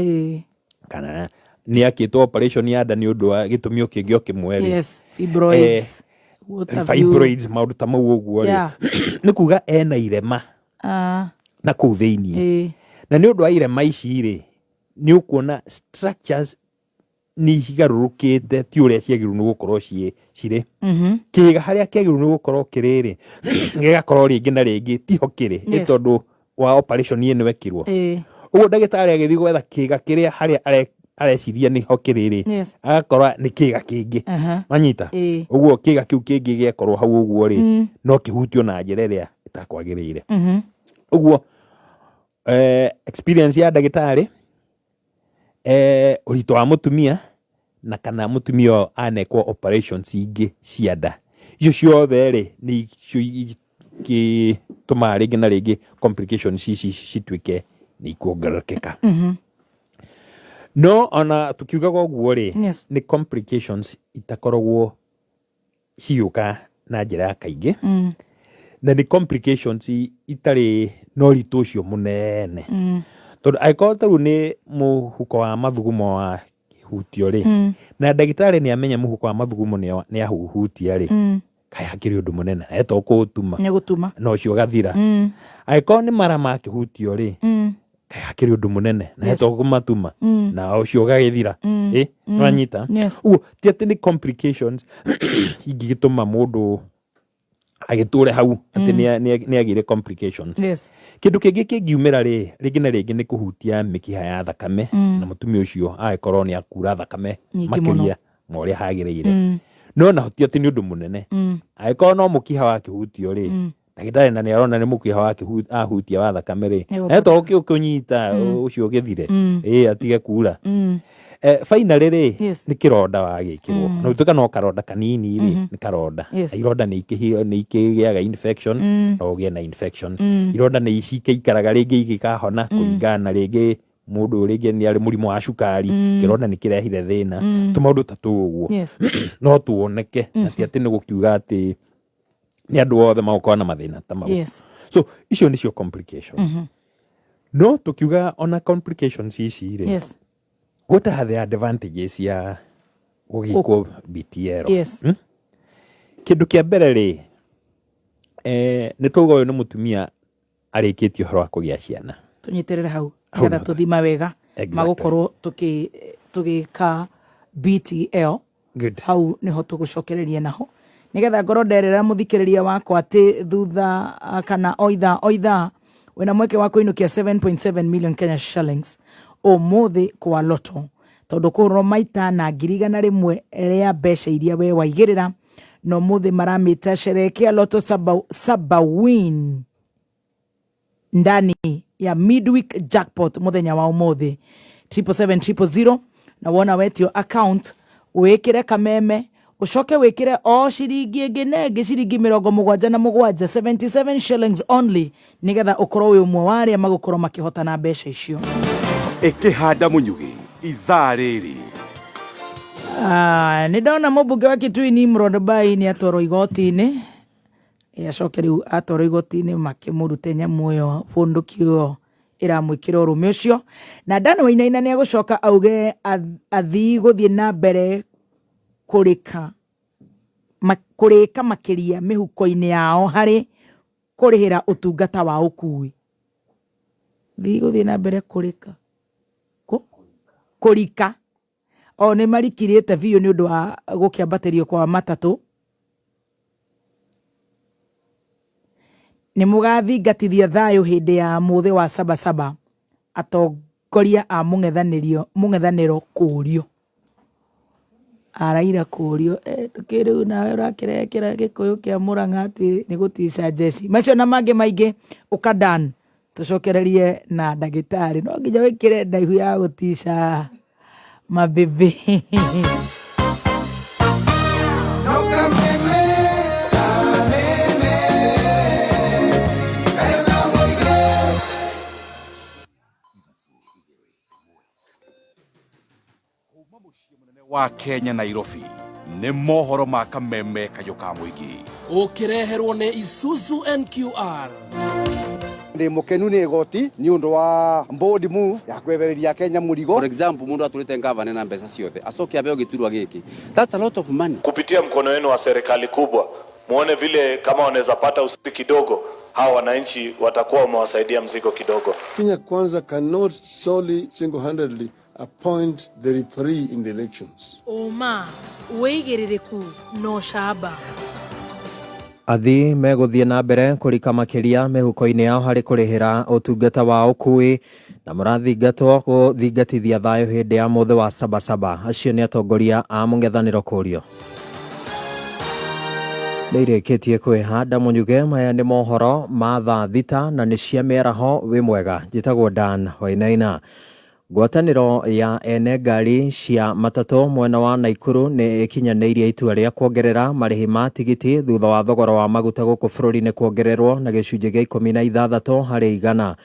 kana nĩ akĩtwo operation ya nda nĩ ũndũ wa gĩtũmi o kĩngĩ o kĩmwe rĩ. Yes, fibroids. What have you? Fibroids, maũndũ ta mau ũguo rĩ. Nĩ kuga ena irema na kũu thĩiniĩ. Na nĩ ũndũ wa irema ici rĩ, nĩ ũkuona structures nĩ cigarũrũkĩte ti ũrĩa ciagĩrĩirwo nĩ gũkorwo cirĩ. Kĩga harĩa kĩagĩrĩirwo nĩ gũkorwo kĩrĩ rĩ, gĩgakorwo rĩngĩ na rĩngĩ tiho kĩrĩ, nĩ tondũ wa operation ĩno ĩkirwo. Ũguo ndagĩtarĩ agĩthiĩ gwetha kĩga kĩrĩa harĩa areciria nĩho kĩrĩ rĩ, agakora nĩ kĩga kĩngĩ. Wanyita? Ũguo kĩga kĩu kĩngĩ gĩakorwo hau ũguo rĩ, no kĩhutio na njĩra ĩrĩa ĩtakwagĩrĩire. Ũguo experience ya ndagĩtarĩ, ũritũ wa mũtumia, na kana mũtumia ũyũ anekwo operations ingĩ cia nda. Icio ciothe rĩ, nĩ icio igĩtũmaga rĩngĩ na rĩngĩ complications ici cituĩke nĩ ikuongererekeka. No ona tũkiugaga ũguo rĩ, nĩ complications itakoragwo cigĩũka na njĩra ya kaingĩ, na nĩ complications itarĩ na ũritũ ũcio mũnene. Tondũ angĩkorwo ta rĩu nĩ mũhuko wa mathugumo wa hutio rĩ, na ndagĩtarĩ nĩ amenya mũhuko wa mathugumo nĩ ahuhutia rĩ, kaĩ hakĩrĩ ũndũ mũnene, na to kũũtuma. Nĩ gũtuma. Na ũcio ũgathira. Angĩkorwo nĩ mara makĩhutio rĩ, kaĩ hakĩrĩ ũndũ mũnene, na to kũmatuma, na ũcio ũgagĩthira. Nĩwanyita? Ũguo ti atĩ nĩ complications ingĩgĩtũma mũndũ agĩtũre hau atĩ nĩ agĩire complications. Kĩndũ kĩngĩ kĩngiumĩra rĩ, rĩngĩ na rĩngĩ nĩ kũhutia mĩkiha ya thakame, na mũtumia ũcio agĩkorwo nĩ akura thakame Nyingĩ mũno. makĩria ma ũrĩa hagĩrĩire. No naho ti atĩ nĩ ũndũ mũnene. Angĩkorwo no mũkiha wakĩhutio rĩ, ndagĩtarĩ na nĩ arona nĩ mũkiha ahutia wa thakame rĩ, Nĩ na to ũkĩũnyita ũcio ũgĩthire, atige kura. Finally rĩ, nĩ kĩronda wagĩkĩrwo. Na gũtuĩka no karonda kanini rĩ, nĩ karonda. Ironda nĩ ikĩgĩaga infection, no ũgĩe na infection. Ironda nĩ cikĩikaraga rĩngĩ igĩkahona kũringana na rĩngĩ mũndũ rĩngĩ nĩ arĩ mũrimũ wa cukari, kĩronda nĩ kĩrehire thĩna. Tũmaũndũ ta tũu ũguo. No tuoneke, na ti atĩ nĩ gũkiuga atĩ nĩ andũ othe magũkorwo na mathĩna ta mau. So icio nĩcio complications. No tũkiuga ona complications ici rĩ, what are the advantages ya gũgĩkwo BTL? Kĩndũ kĩa mbere rĩ, nĩ twauga ũyũ nĩ mũtumia arĩkĩtie ũhoro wa kũgĩa ciana. Tũnyitĩrĩre hau, Hau nĩgetha nĩho tũthima wega magũkorwo tũgĩka BTL. Hau nĩho tũgũcokereria naho, nĩgetha ngorwo nderera mũthikĩrĩria wakwa atĩ thutha kana o ithaa o ithaa wĩna mweke wa kũinũkia 7.7 million Kenya shillings ũmũthĩ kwa Lotto, tondũ kũhũrwo maita na 100,000 rĩa mbeca iria we waigĩrĩra. Na ũmũthĩ maramĩta sherehekea Lotto saba, saba win ndani ya midweek jackpot muthenya wa umuthi 777 000. Na wona wetio account, wikire kameme, ucoke wikire o ciringi ĩngĩ na ĩngĩ, ciringi 77, 77 shillings only, nigetha ukorwo wĩ ũmwe wa arĩa magũkorwo makĩhotana mbeca icio. Ĩkĩhanda mũnyugĩ ithaa rĩrĩ. Ah, nĩ ndona mũmbunge wa Kitui Nimrod Bai nĩ atwarwo igoti-inĩ. Acoke rĩu atwarwo igoti-inĩ makĩmũrute nyamũ ĩyo, bunduki ĩyo ĩramwĩkĩra ũrũme ũcio. Na Dan Wainaina nĩ egũcoka auge athii gũthiĩ na mbere kũrĩka kũrĩka makĩria mĩhuko-inĩ yao harĩ kũrĩhĩra ũtungata wa ũkui. Thii gũthiĩ na mbere kũrĩka kũrika o nĩ marikirĩte biũ nĩ ũndũ wa gũkĩambatĩrio kwa matatũ. Nĩ mũgathingatithia thayũ hĩndĩ ya mũthĩ wa Sabasaba, atongoria a mũng'ethanĩro kũũrio. Araira kũũrio, ndũkĩ rĩu nawe ũrakĩrekera gĩkũyũ kĩa Mũrang'a atĩ nĩ gũtica njeci. Macio na mangĩ maingĩ ũka Dan tũcokererie na ndagĩtarĩ. No nginya wĩkĩre ndaihu ya gũtica mabĩbĩ. Wa Kenya Nairobi nĩ mohoro ma kameme kayũ ka mũingĩ. Ũkĩreherwo nĩ Isuzu NQR. Ndĩ mũkenu nĩ igoti nĩ ũndũ wa bold move ya kwehereria Kenya mũrigo. For example, mundu aturite ngavana na mbeca ciothe acoke abeo giturwa giki, that's a lot of money. Kupitia mkono wenu wa serikali kubwa, muone vile kama wanaweza pata usi kidogo, hawa wananchi watakuwa wamewasaidia mzigo kidogo. Kenya Kwanza cannot solely single-handedly appoint the referee in the elections. Ũma, wĩigĩrĩrĩku na ũcamba. Athii megũthiĩ na mbere kũrika makĩria mĩhuko-inĩ yao harĩ kũrĩhĩra ũtungata wa ũkui na mũrathingatwo gũthingatithia thayũ hĩndĩ ya mũthĩ wa Sabasaba. Acio nĩ atongoria a mũng'ethanĩro kũrio. Nĩ irĩkĩtie kwĩhanda mũnyuge. Maya nĩ mohoro ma thaa 6 na nĩ cia mĩaraho. Wĩ mwega, njĩtagwo Dan Wainaina. Ngwatanĩro ya ene ngari cia matatũ mwena wa Naikuru nĩ ĩkinyanĩirie itua rĩa kuongerera marĩhi ma tigiti thutha wa thogora wa maguta gũkũ bũrũri-inĩ kuongererwo na gĩcunjĩ gĩa 16 harĩ igana.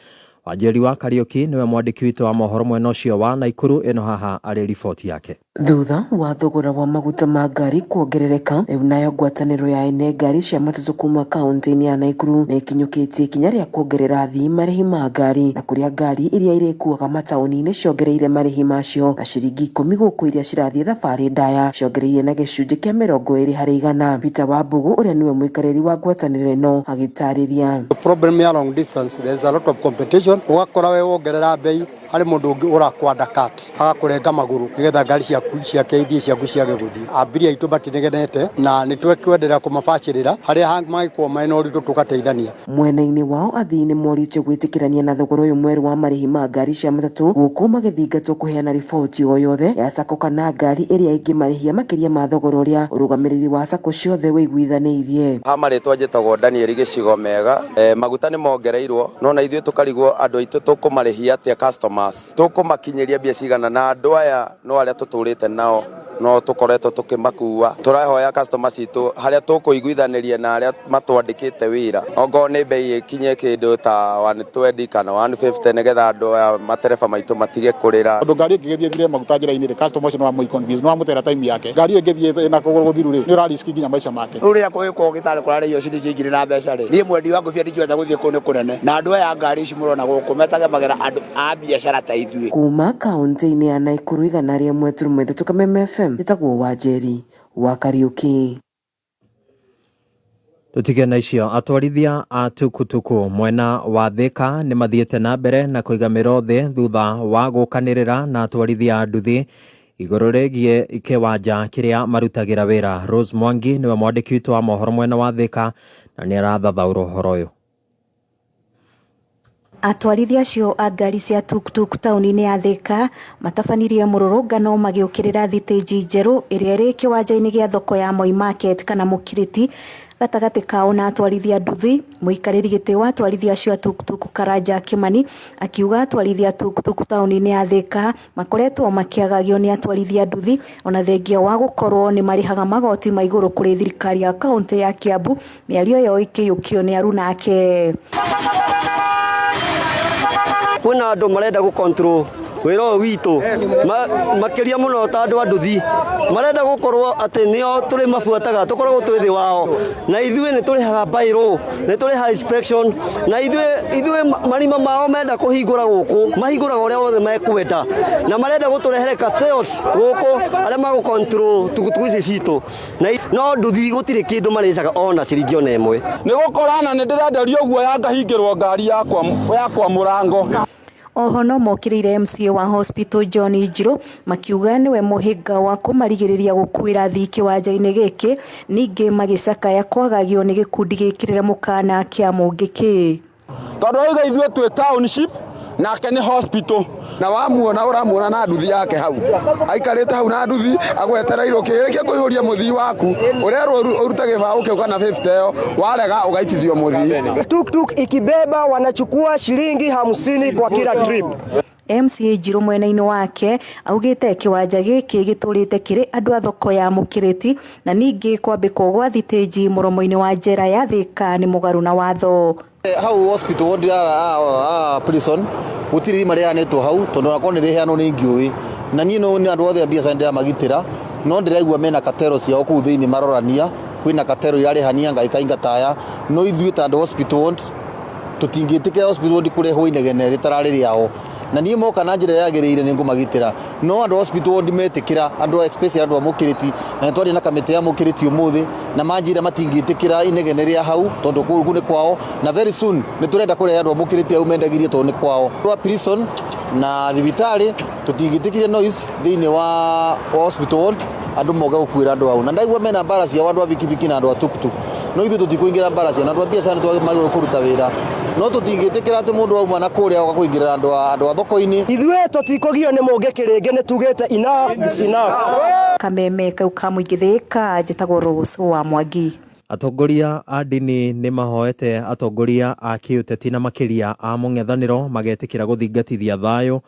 Wanjeri wa Kariũki nĩwe mwandĩki witũ wa mohoro mwena ũcio wa Naikuru. Ĩno haha arĩ riboti yake. Thutha wa thogora wa maguta ma ngari kuongerereka, rĩu nayo ngwatanĩro ya ene ngari cia matatũ kuma kaunti-inĩ ya Naikuru nĩ ĩkinyũkĩtie ikinya rĩa kuongerera athii marĩhi ma ngari, na kũrĩa ngari iria irĩkuaga mataũni-inĩ ciongereire marĩhi macio na ciringi 10, gũkũ iria cirathiĩ thabarĩ ndaya ciongereire na gĩcunjĩ kĩa 20 harĩ igana. Peter Wambugu, ũrĩa nĩwe mũikarĩri wa ngwatanĩro ĩno, agĩtarĩria. Problem ya long distance, there's a lot of competition. Ũgakora we wongerera bei, harĩ mũndũ ũngĩ ũrakwa undercut agakũrenga magũrũ nĩgetha ngari ciaku ciake ithiĩ, ciaku ciage gũthiĩ. Abiria aitũ matinegenete na nĩ twekwenderera kũmabacĩrĩra harĩa mangĩkorwo mena ũritũ, tũgateithania. Mwena-inĩ wao, athii nĩ morĩtio gwĩtĩkĩrania na thogora ũyũ mwerũ wa marĩhi ma ngari cia matatũ, gũkũ magĩthingatwo kũheana riboti o yothe ya sacco kana ngari ĩrĩa ĩngĩmarĩhia makĩria ma thogora ũrĩa ũrũgamĩrĩri wa sacco ciothe wĩiguithanĩirie. Ha marĩtwa njĩtagwo Daniel Gĩcigo Mega. Maguta nĩ mongereirwo, no na ithuĩ tũkarigwo andũ aitũ tũkũmarĩhia atĩa, customers tũkũmakinyĩria mbia cigana, na andũ aya no arĩa tũtũrĩte nao no tũkoretwo tũkĩmakua. Tũrahoya customers citũ harĩa tũkũiguithanĩria na arĩa matwandĩkĩte wĩra, ongorwo nĩ bei ĩkinye kĩndũ ta 120 kana 150, nĩgetha andũ aya matereba maitũ matige kũrĩra. Tondũ ngari ĩngĩgĩthiĩ ĩthire maguta njĩra-inĩ rĩ, customer ũcio no amũ confuse, no amũtera time yake. Ngari ĩyo ĩngĩthiĩ ĩna kũgũrũ gũthiru rĩ, nĩ ũra risk nginya maica make. Rĩu rĩrĩa kũgĩkorwo gĩtarĩ kũrarĩhio ciringi 1000 na mbeca rĩ, niĩ mwendi wa ngũbia ndingĩhota gũthiĩ kũu, nĩ kũnene. Na andũ aya a ngari ici mũrona gũkũ metagemagĩra andũ a biacara ta ithuĩ. Kuma kaunti-inĩ ya Naikuru, 101.3 Kameme FM, njĩtagwo Wanjeri wa Kariũki. Tũtige na icio. Atwarithia a tukutuku mwena wa Thika nĩ mathiĩte na mbere na kũiga mĩro thĩ thutha wa gũkanĩrĩra na atwarithia a nduthi igũrũ rĩgiĩ kĩwanja kĩrĩa marutagĩra wĩra. Rose Mwangi nĩwe mwandĩki witũ wa mohoro mwena wa Thika na nĩ arathathaũra ũhoro ũyũ. Atwarithia acio a ngari cia tuktuk taũni-inĩ ya Thika matabanirie mũrũrũngano magĩũkĩrĩra thitĩnji njerũ ĩrĩa ĩrĩ kĩwanja-inĩ gĩa thoko ya Moi Market kana Mũkiriti gatagatĩ kao na atwarithia nduthi. Mũikarĩri gĩtĩ wa atwarithia acio a tuktuk Karanja Kimani akiuga atwarithia a tuktuk taũni-inĩ ya Thika makoretwo makĩagagio nĩ atwarithia nduthi ona thengia wa gũkorwo nĩ marĩhaga magoti ma igũrũ kũrĩ thirikari ya kauntĩ ya Kiambu. Mĩario ĩyo ĩkĩiyũkio nĩ aruna ake. Kwĩna andũ marenda gũ control wĩra ũyũ witũ makĩria mũno ta andũ a nduthi marenda gũkorwo atĩ nĩo tũrĩ mabuataga tũkoragwo twĩ thĩ wao na ithuĩ nĩ tũrĩhaga bairũ nĩ tũrĩhaga inspection na ithuĩ marima mao menda kũhingũra gũkũ mahingũraga ũrĩa wothe mekwenda na marenda gũtũrehere cartels gũkũ arĩa magũ control tukutuku ici citũ na no nduthi gũtirĩ kĩndũ marĩcaga ona ciringi ona ĩmwe. Nĩ gũkorana nĩ ndĩrenderio guoya ngahingĩrwo ngari yakwa mũrango. Oho no mokĩrĩire MCA wa Hospital John Njirũ makiuga nĩwe mũhĩnga wa kũmarigĩrĩria gũkuĩra athii kĩwanja-inĩ gĩkĩ, ningĩ magĩcakaya kwagagio nĩ gĩkundi gĩkĩrĩre mũkana kĩa Mũngĩkĩ. Tondũ auga ithuĩ twĩ township nake nĩ hospital. Na wamuona ũramuona na nduthi yake hau aikarĩte hau na nduthi agwetereirwo kĩrĩkia kũihũria mũthii waku ũrerwo ũrute gĩbaũ kĩu kana 50 ĩyo warega ũgaitithio mũthii. Tuktuk ikibeba wanachukua shilingi 50 kwa kila trip. MCA Njirũ mwena-inĩ wake augĩte kĩwanja gĩkĩ gĩtũrĩte kĩrĩ andũ a thoko ya Mũkĩrĩti na ningĩ kwambĩkwo gwa thitĩnji mũromo-inĩ wa njera ya Thĩka nĩ mũgarũ na watho. Hau hospital ward ya prison gũtirĩ irima rĩheanĩtwo hau tondũ onakorwo nĩ rĩheanwo nĩ ngĩũĩ na niĩ no nĩ andũ othe a biacara ndĩramagitĩra no ndĩraigua mena katero ciao kũu thĩinĩ marorania kwĩna katero irarĩhania ngaikainga taya no ithuĩ ta andũ hospital ward tũtingĩtĩkĩra hospital ward kũrehwo inegene rĩtararĩ rĩao na niĩ moka na njĩra yagĩrĩire nĩ ngũmagitĩra no andũ a hospital ward metĩkĩra andũ a especially andũ a Mũkĩrĩti na nĩ twaria na kamĩtĩ ya Mũkĩrĩti ũmũthĩ na manjĩra matingĩtĩkĩra inegene rĩa hau tondũ kũu nĩ kwao na very soon nĩ tũrenda kũrehe andũ a Mũkĩrĩti au mendagirie tondũ nĩ kwao. Andũ a prison na thibitarĩ tũtingĩtĩkĩria noise thĩinĩ wa hospital ward andũ moke gũkuĩra andũ au na ndaigua mena mbara ciao andũ a bikibiki na andũ a tuktuk no ithuĩ tũtikũingĩra mbara ciao na andũ a biacara nĩ twagĩrĩirwo kũruta wĩra no tũtingĩtĩkĩra atĩ mũndũ auma na kũrĩa oka kũingĩrĩra andũ a thoko-inĩ. Ithuĩ tũtikũgio nĩ Mũngĩkĩ rĩngĩ nĩ tugĩte enough is enough. Kameme kau ka mũingĩ Thĩka, njĩtagwo Rose wa Mwangi. Atongoria a ndini nĩ mahoete atongoria a kĩũteti na makĩria a mũng'ethanĩro magetĩkĩra gũthingatithia thayũ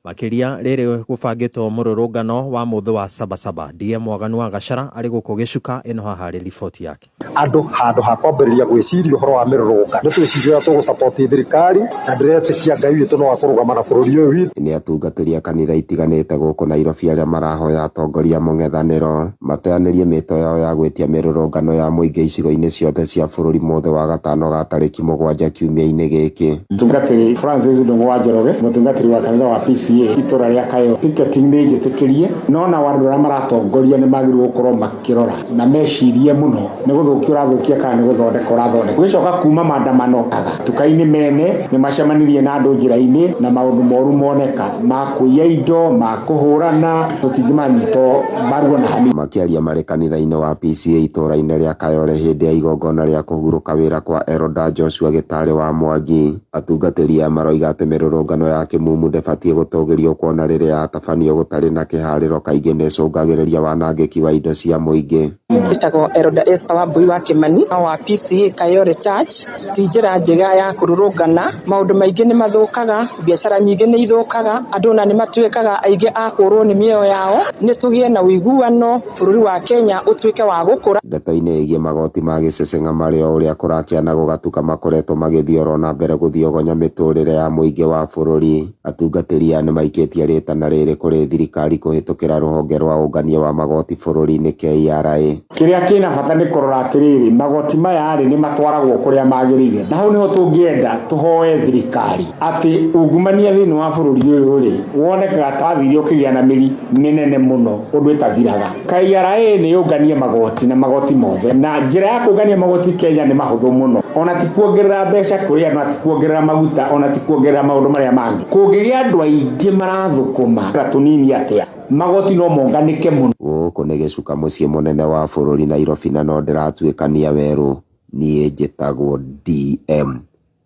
makĩria rĩrĩ gũbangĩtwo mũrũrũngano wa mũthĩ wa Sabasaba. DM Mwaganu wa Gachara arĩ gũkũ Gĩcuka, ĩno haha arĩ riboti yake. Andũ handũ ha kwambĩrĩria gwĩciria ũhoro wa mĩrũrũngano nĩ twĩcirie ũrĩa tũgũ-support thirikari na ndĩretĩkia Ngai witũ no akũrũgama na bũrũri ũyũ witũ. Nĩ atungatĩri a kanitha itiganĩte gũkũ Nairobi arĩa marahoya atongoria mũng'ethanĩro mateanĩrie mĩto yao ya gwĩtia mĩrũrũngano ya mũingĩ icigo-inĩ ciothe cia bũrũri mũthĩ wa gatano ga tarĩki 7 kiumia-inĩ gĩkĩ. Mũtungatĩri Francis Ndung'u wa Njoroge, mũtungatĩri wa kanitha wa PCA itũra rĩa Kayo, picketing nĩ njĩtĩkĩrie no na andũ arĩa maratongoria nĩ magĩrĩirwo gũkorwo makĩrora na mecirie mũno nĩ gũthũkia ũrathũkia kana nĩ gũthondeka ũrathondeka. Gũgĩcoka kuma maandamano tuka-inĩ mene nĩ macemanirie na andũ njĩra-inĩ na maũndũ moru moneka ma kũiya indo, ma kũhũrana, tũtingĩmanyita mbaru ona hanini. Makĩaria marĩ kanitha-inĩ wa PCA itũra-inĩ rĩa Kayole hĩndĩ ya igongona rĩa kũhurũka wĩra kwa Elda Joshua Gĩtarĩ wa Mwangi, atungatĩri aya maroiga atĩ mĩrũrũngano ya kĩmumu ndĩbatiĩ gũtũgĩrio kuona rĩrĩa yatabanio gũtarĩ na kĩharĩro kaingĩ nĩĩcũngagĩrĩria wanangĩki wa indo cia mũingĩ. Njĩtagwo Elda Esther Wambui wa Kimani wa PCA Kayole Church. Ti njĩra njega ya kũrũrũngana, maũndũ maingĩ nĩ mathũkaga, biacara nyingĩ nĩ ithũkaga, andũ ona nĩ matuĩkaga aingĩ a kũrwo nĩ mĩoyo yao. Nĩ tũgĩe na ũiguano, bũrũri wa Kenya ũtuĩke wa gũkũra. Ndeto-inĩ ĩgiĩ magoti ma gĩceceng'a marĩ o ũrĩa kũrakĩa na gũgatuka makoretwo magĩthiĩ oro na mbere gũthiogonya mĩtũrĩre ya mũingĩ wa bũrũri. Atungatĩri aya nĩmaikĩtie rĩtana rĩrĩ kũrĩ thirikari kũhĩtũkĩra rũhonge rwa ũngania wa magoti bũrũri-inĩ KRA. Kĩrĩa kĩna bata nĩ kũrora atĩrĩrĩ, magoti maya rĩ nĩ matwaragwo kũrĩa magĩrĩire, na hau nĩho tũngĩenda tũhoe thirikari atĩ ungumania thĩinĩ wa bũrũri ũyũ rĩ wonekaga ta wathire ũkĩgĩa na mĩri mĩnene mũno ũndũ ĩtathiraga. KRA nĩ yũnganie magoti na magoti mothe, na njĩra ya kũngania magoti Kenya nĩ mahũthũ mũno, ona ti kuongerera mbeca kũrĩ andũ, ona ti kuongerera maguta, ona ti kuongerera maũndũ marĩa mangĩ. Kũngĩgĩa andũ aingĩ marathũkũma tũnini atĩa, magoti no monganĩke mũno. Gũkũ nĩ Gĩcuka mũciĩ mũnene wa bũrũri Nairobi, na no ndĩratuĩkania werũ. Niĩ njĩtagwo DM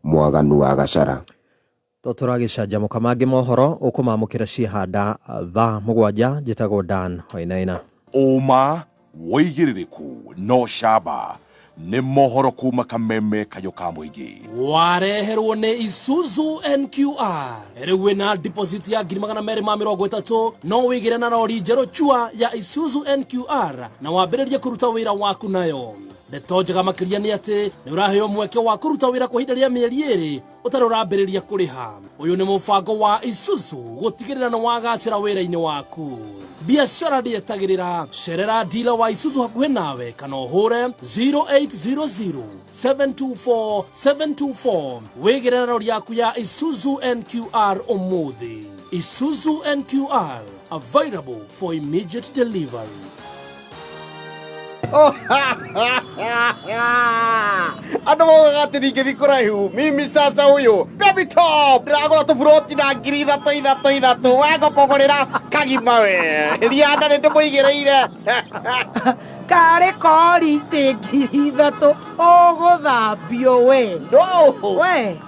Mwaganu wa Gachara. To tũragĩcanjamũka mangĩ mohoro ũkũmamũkĩra ciĩhanda thaa 7. Njĩtagwo Dan Wainaina. Ũma, wũigĩrĩrĩku no camba nĩ mohoro kuma Kameme kayũ ka mũingĩ. Wareherwo nĩ Isuzu NQR. Rĩu wĩna deposit ya 230,000 no wĩgĩre na rori njerũ chua ya Isuzu NQR na wambĩrĩrie kũruta wĩra waku nayo. Ndeto njega makĩria nĩ atĩ nĩ ũraheo mweke wa kũruta wĩra kwa ihinda rĩa mĩeri 2 ũtarĩ ũrambĩrĩria kũrĩha. Ũyũ nĩ mũbango wa Isuzu gũtigĩrĩra nĩ wagacĩra wĩra-inĩ waku. Biacara ndĩetagĩrĩra, cerera dealer wa Isuzu hakuhĩ nawe kana ũhũre 0800 724 724 wĩgĩre na rori yaku ya Isuzu NQR ũmũthĩ. Isuzu NQR available for immediate delivery. Andå maugaga atä ningä kå raihu mimi sasa huyu Baby Top ndĩragũra tũburoti na 3000 ithatũ ithatũ wego kũgũrĩra kagima we rianda nĩ ndĩmũigĩrĩire. Karĩ kori tĩ 3000 ũgũthambio we. No. We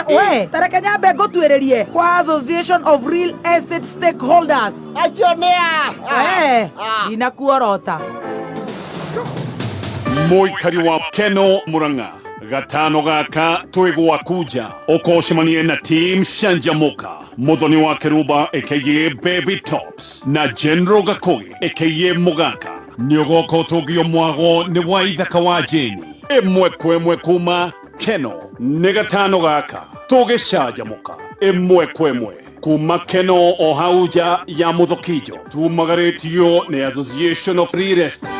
we tareke nyambe ngũtuĩrĩrie kwa Association of Real Estate Stakeholders. Acio nĩ a? We ndinakuorota. Mũikari wa Keno Murang'a gatano gaka twĩ gwaku nja ũkocemanie na team Shanjamuka, Muthoni wa Keruba aka Baby Tops na General Gakugi aka Mugaka. Nĩ ũgoka ũtũngio mwago nĩ wa ithaka wa Jeni ĩmwe kwa ĩmwe kuma Keno. Nĩ gatano gaka tũgĩcanjamũka ĩmwe kwa ĩmwe kuma Keno o hau nja ya Mũthokinjo. Tumagarĩtio nĩ Association of Real Estate.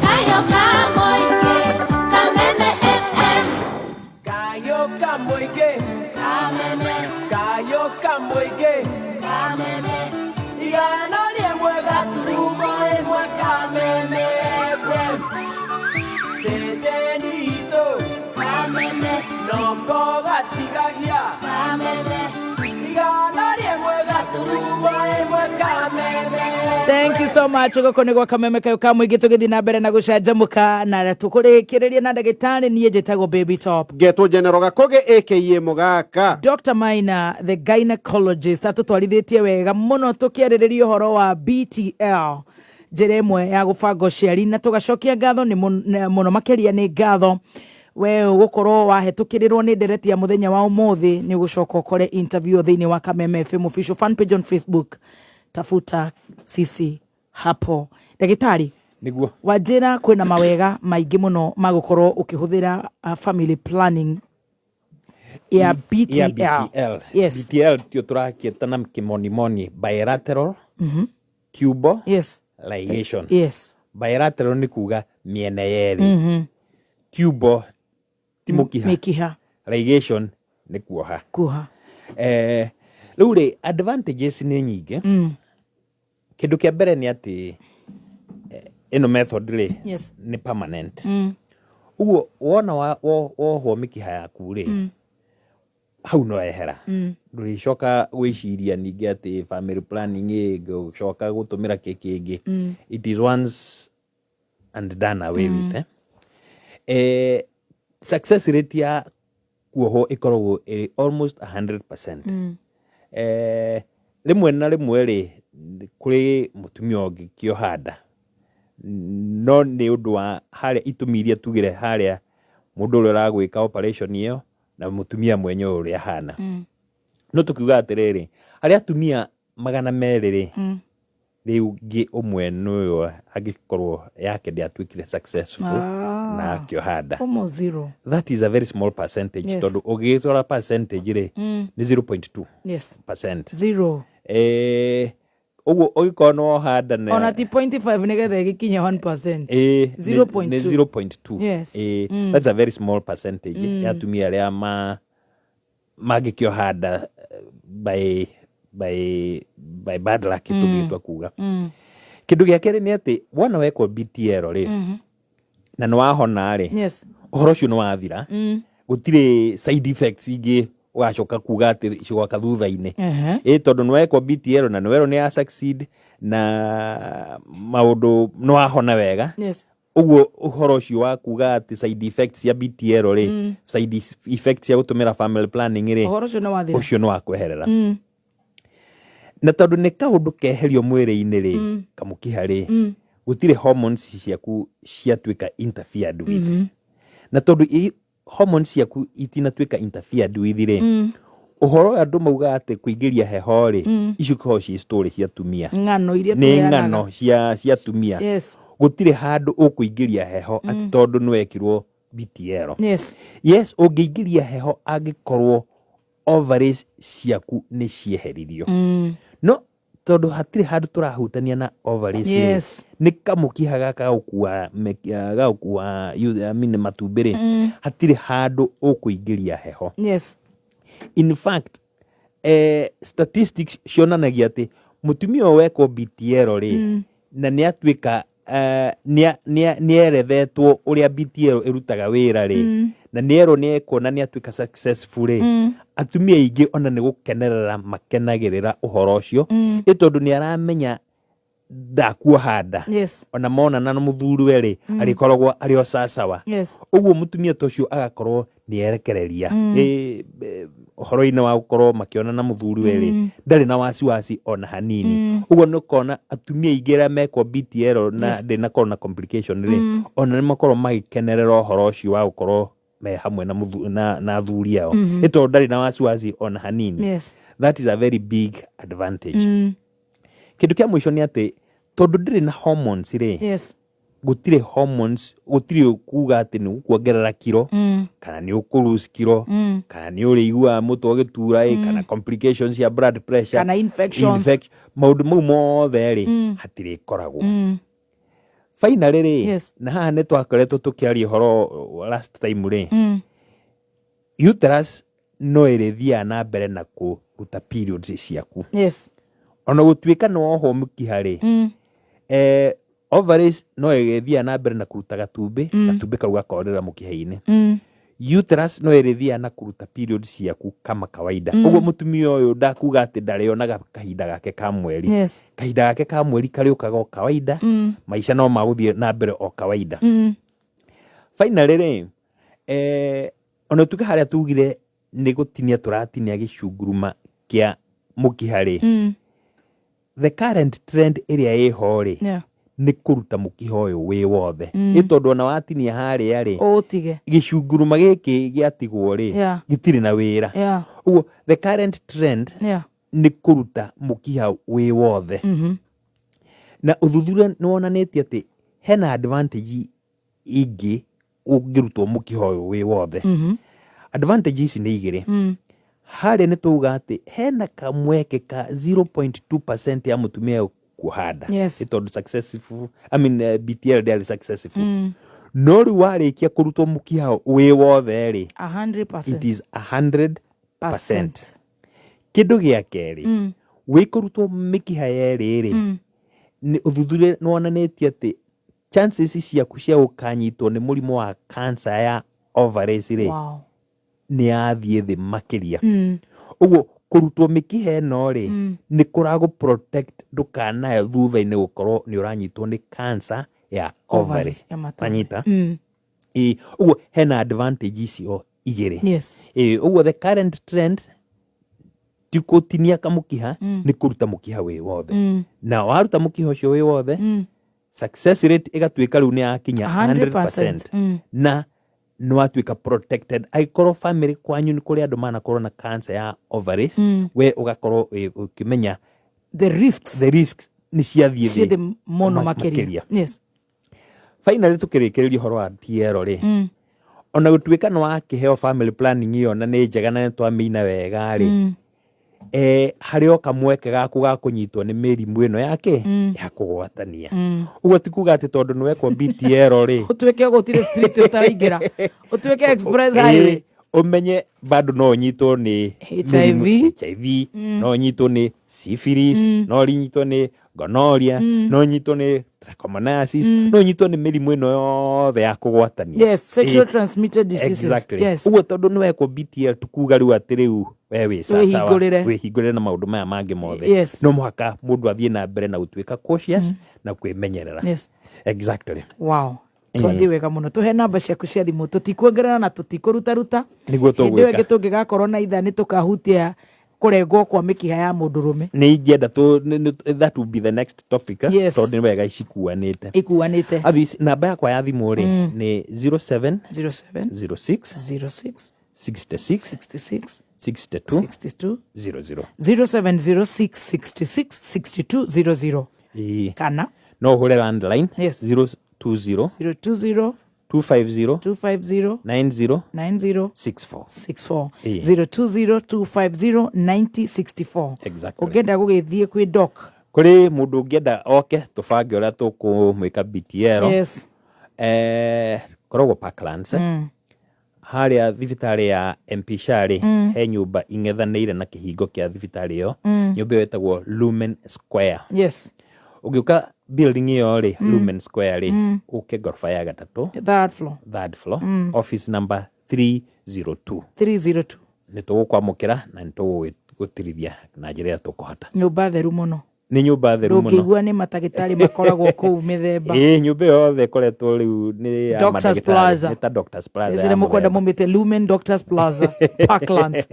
Kayo Kamoike, Kameme FM. Kayo Kamoike, Kameme. Kayo Kamoike, Kameme. Igana rĩmwe gaturumo ĩmwe Kameme FM. Ceceni itũ, Kameme. Noko gatigagia, Kameme. Igana rĩmwe gaturumo ĩmwe Kameme. Thank you so much. Gũkũ nĩ gwa Kameme kayo ka mũingĩ, tũgĩthiĩ na mbere na gũcanjamũka na tũkũrĩkĩrĩria na ndagĩtarĩ. Niĩ njĩtagwo Baby Top. Ngetwo General Gakoge aka Mũgaka. Dr. Maina the gynecologist atũtwarithĩtie wega mũno tũkĩarĩrĩria ũhoro wa BTL, njĩra ĩmwe ya gũbanga ũciari, na tũgacokia ngatho nĩ mũno makĩria nĩ ngatho we ũgũkorwo wahetũkĩrĩrwo nĩ ndereti ya mũthenya wa ũmũthĩ. Nĩ ũgũcoka ũkore interview thĩinĩ wa Kameme FM official fan page on Facebook. Tafuta sisi hapo. Ndagĩtarĩ, Nĩguo. Wanjĩra kwĩna mawega maingĩ mũno ma gũkorwo ũkĩhũthĩra family planning ya BTL. Ya BTL. Yes. BTL tio tũrakĩeta na kĩmonimoni bilateral tubal ligation. Bilateral nĩ kuga mĩena yerĩ. Tubal ti mũkiha. Mĩkiha. Ligation nĩ kuoha. Kuoha. Rĩu rĩ, advantages nĩ nyingĩ. Kĩndũ kĩa mbere nĩ atĩ ĩno method rĩ nĩ permanent. Ũguo wona wohwo mĩkiha yaku rĩ, hau no ehera. Ndũrĩcoka gwĩciria ningĩ atĩ family planning ĩ ngũcoka gũtũmĩra kĩ kĩngĩ. It is once and done away with. Success rate ya kuohwo ĩkoragwo ĩrĩ almost 100%. Rĩmwe na rĩmwe rĩ, kũrĩ mũtumia ũngĩkĩoha nda, no nĩ ũndũ wa harĩa itũmi iria tugire harĩa mũndũ ũrĩa ũragwĩka operation ĩyo na mũtumia mwenyewe ũrĩa ahana. No tũkiuga atĩrĩrĩ, harĩ atumia 200 rĩ, rĩu ngĩ ũmwe nĩwe angĩkorwo yake ndĩatuĩkire successful na akĩoha nda. Almost zero. That is a very small percentage. Tondũ ũgĩtwara percentage rĩ, nĩ 0.2 percent. Zero. Ũguo ũgĩkorwo nĩ woha nda na Ona ti 0.5 nĩgetha ĩgĩkinye 1%. Nĩ 0.2. 0.2. That's a very small percentage ya atumia arĩa mangĩkĩoha nda by bad luck, tũngĩtua kuga. Kĩndũ gĩa kerĩ nĩ atĩ wona wekwo BTL rĩ, na nĩ wahona rĩ, ũhoro ũcio nĩ wathira. Gũtirĩ side effects ingĩ ũgacoka kuga atĩ cigoka thutha-inĩ. Ĩ tondũ nĩ wekwo BTL na nĩ werwo nĩ ya succeed na maũndũ nĩ wahona wega. Ũguo ũhoro ũcio wa kuga atĩ side effects cia BTL rĩ, side effects cia gũtũmĩra family planning rĩ, Ũhoro ũcio nĩ wathira. Ũcio nĩ wa kweherera. Na tondũ nĩ kaũndũ keherio mwĩrĩ-inĩ rĩ, kamũkiha rĩ, gũtirĩ hormones ciaku ciatuĩka interfered with. Na tondũ hormones ciaku itinatuĩka interfered with rĩ, ũhoro ũyũ andũ maugaga atĩ kũingĩria heho rĩ, icio ikoragwo ciĩ story cia atumia. Ng'ano iria Nĩ tũheanaga. Ng'ano cia atumia. Gũtirĩ handũ ũkũingĩria heho atĩ tondũ nĩ wekirwo BTL. Yes, ũngĩingĩria heho angĩkorwo ovaries ciaku nĩ cieheririo. No tondũ hatirĩ handũ tũrahutania na ovaries rĩ, nĩ kamũkiha gaka gagũkua I mean matumbĩ rĩ, hatirĩ handũ ũkũingĩria heho. In fact, statistics cionanagia atĩ mũtumia ũyũ wekwo BTL rĩ, na nĩ atuĩka nĩ erethetwo ũrĩa BTL ĩrutaga wĩra rĩ, na nĩ erwo nĩ ekwo na nĩ atuĩka successful rĩ, atumia aingĩ ona nĩ gũkenerera makenagĩrĩra ũhoro ũcio, ĩ tondũ nĩ aramenya ndakuoha nda. Ona monana na mũthuriwe rĩ, arĩkoragwo arĩ o sasawa. Ũguo mũtumia ta ũcio agakorwo nĩ erekereria ũhoro-inĩ wa gũkorwo makĩona na mũthuriwe rĩ, ndarĩ na wasiwasi ona hanini. Ũguo nĩ ũkona atumia aingĩ arĩa mekwo BTL na ndĩnakorwo na complication rĩ, ona nĩ makorwo magĩkenerera ũhoro ũcio wa gũkorwo me hamwe na na athuri ao, ĩ tondũ ndarĩ na wasiwasi ona hanini. That is a very big advantage. Kĩndũ kĩa mũico nĩ atĩ tondũ ndĩrĩ na hormones rĩ, gũtirĩ hormones, gũtirĩ kuga atĩ nĩ gũkuongerera kiro, kana nĩ ũkũ lose kiro, kana nĩ ũrĩiguaga mũtwe ũgĩtura ĩ, kana complications cia blood pressure, Kana infections. Maũndũ mau mothe rĩ, hatirĩ koragwo. Finally rĩ, na haha nĩ twakoretwo tũkĩaria ũhoro last time rĩ, uterus no ĩrĩthiaga na mbere na kũruta periods ciaku. Ona gũtuĩka nĩ wohwo mũkiha rĩ, ovaries no ĩrĩthiaga na mbere na kũruta gatumbĩ, gatumbĩ kau gakorĩra mũkiha-inĩ. Uterus no ĩrĩthiaga na kũruta period ciaku kama kawaida. Ũguo mũtumia ũyũ ndakuga atĩ ndarĩonaga kahinda gake ka mweri. Kahinda gake ka mweri karĩũkaga o kawaida, maica no magũthiĩ na mbere o kawaida. Finally rĩ, ona ũtuĩke harĩa tugire nĩ gũtinia tũratinia gĩcunguruma kĩa mũkiha rĩ, the current trend ĩrĩa ĩho rĩ, nĩ kũruta mũkiha ũyũ wĩ wothe. Ĩ tondũ ona watinia harĩa rĩ, Ũũtige. Gĩcunguruma gĩkĩ gĩatigwo rĩ, gĩtirĩ na wĩra. Ũguo the current trend nĩ kũruta mũkiha wĩ wothe. Na ũthuthuria nĩ wonanĩtie atĩ hena advantage ingĩ ũngĩrutwo mũkiha ũyũ wĩ wothe. Advantage ici nĩ igĩrĩ. Harĩa nĩ twauga atĩ hena kamweke ka 0.2% ya mũtumia kuoha nda. Nĩ tondũ successful, I mean, BTL ndĩarĩ successful. No rĩu warĩkia kũrutwo mũkiha wĩ wothe rĩ, 100%. It is 100%. Kĩndũ gĩa kerĩ, wĩ kũrutwo mĩkiha yerĩ rĩ, nĩ ũthuthuria nĩ wonanĩtie atĩ chances ciaku cia gũkanyitwo nĩ mũrimũ wa cancer ya ovaries rĩ, nĩ yathiĩ thĩ makĩria. Ũguo kũrutwo mĩkiha ĩno rĩ, nĩ kũragũ protect ndũkanae thutha-inĩ gũkorwo nĩ ũranyitwo nĩ cancer ya ovary. Ovaries, ya matumbĩ. Wanyita? Ĩ, ũguo hena advantage icio igĩrĩ. Ĩ, ũguo the current trend ti gũtinia kamũkiha, nĩ kũruta mũkiha wĩ wothe. Na waruta mũkiha ũcio wĩ wothe, success rate ĩgatuĩka rĩu nĩ yakinya 100%. 100%. Na nĩ watuĩka protected angĩkorwo family kwanyu nĩ kũrĩ andũ manakorwo na cancer ya ovaries, we ũgakorwo ũkĩmenya the risks, the risks nĩ ciathiĩ Ciĩ thĩ thĩ mũno makĩria. Finally, tũkĩrĩkĩrĩria ũhoro wa TL rĩ, ona gũtuĩka nĩ wakĩheo family planning ĩyo na nĩ njega na nĩ twamĩina wega rĩ, harĩ o kamweke gaku ga kũnyitwo nĩ mĩrimũ ĩno yake ya kũgwatania. Ũguo ti kuga atĩ tondũ nĩ wekwo BTL rĩ, Ũtuĩke gũtirĩ street ũtaraingĩra, ũtuĩke express highway. Ũmenye bado no ũnyitwo nĩ HIV. mĩrimũ- HIV, no ũnyitwo nĩ syphilis, no ũnyitwo nĩ gonorrhea, no ũnyitwo nĩ trichomoniasis, no ũnyitwo nĩ mĩrimũ ĩno yothe ya kũgwatania. Yes, sexual transmitted diseases. Exactly. Ũguo tondũ nĩ wekwo BTL tukuga rĩu atĩ rĩu we wĩ sawa, Wĩhingũrĩre. wĩhingũrĩre na maũndũ maya mangĩ mothe. No mũhaka mũndũ athiĩ na mbere na gũtuĩka cautious na kwĩmenyerera. Exactly. Wow. Twathiĩ wega mũno. Tũhe namba ciaku cia thimũ, tũtikuongerera na tũtikũrutaruta. Nĩguo Hĩndĩ ĩyo tũgwĩka. Ĩngĩ tũngĩgakorwo na ithaa nĩ tũkahutia kũrengwo kwa mĩkiha ya mũndũrũme. Nĩ ingĩenda tũ that will be the next topic, eh? Yes. Tondũ nĩ wega icikuanĩte. Ikuanĩte. Athi namba yakwa ya thimũ rĩ, nĩ 07 07 06 06 66 66 62 62 00. 0706 66 62 00. Ĩĩ. Kana no ũhũre landline. Yes. 020 020 250 250 90 90 64. 64. Ĩĩ. 020 250 9064. Exactly. Ũngĩenda gũgĩthiĩ kwĩ doc? Kũrĩ mũndũ ũngĩenda oke tũbange ũrĩa tũkũmwĩka BTL. Yes. Koragwo Parklands, eh? Harĩa thibitarĩ ya MP Shah rĩ, he nyũmba ing'ethanĩire na kĩhingo kĩa thibitarĩ ĩyo. Nyũmba ĩyo ĩtagwo Lumen Square. Ũngĩũka building ĩyo rĩ, Lumen Square rĩ, ũke ngoroba ya gatatũ. Third floor. Third floor, office number 302. 302. Nĩ tũgũkwamũkĩra na nĩ tũgũgũtirithia na njĩra ĩrĩa tũkũhota. Nyũmba theru mũno. Nĩ nyũmba theru mũno. Ndũngĩigua nĩ matagĩtarĩ makoragwo kũu mĩthemba. Ĩĩ, nyũmba ĩyo yothe ĩkoretwo rĩu nĩ ya Doctors mandagĩtarĩ. Plaza. Nĩ ta Doctors Plaza Ĩcio ya nĩ mũkwenda mũthemba. mũmĩte Lumen Doctors Plaza, Parklands,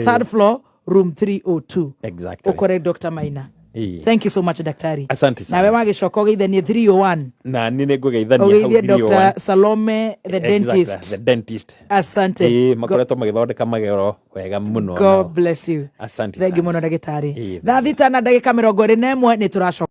third floor, room 302. Exactly. Ũkore Dr. Maina. Ĩĩ. Thank you so much, daktari. Asante sana. Nawe wagĩcoka ũgeithanie 301. Na niĩ nĩ ngũgeithania hau Ũgeithie 301. Dr. Salome the Exactly, dentist. the dentist. Asante. Ĩĩ, makoretwo magĩthondeka magero wega mũno God nao. bless you. Asante Thengiũ sana. mũno ndagĩtarĩ. Ĩĩ. Thaa 6 na ndagĩka 21 nĩ tũracoka.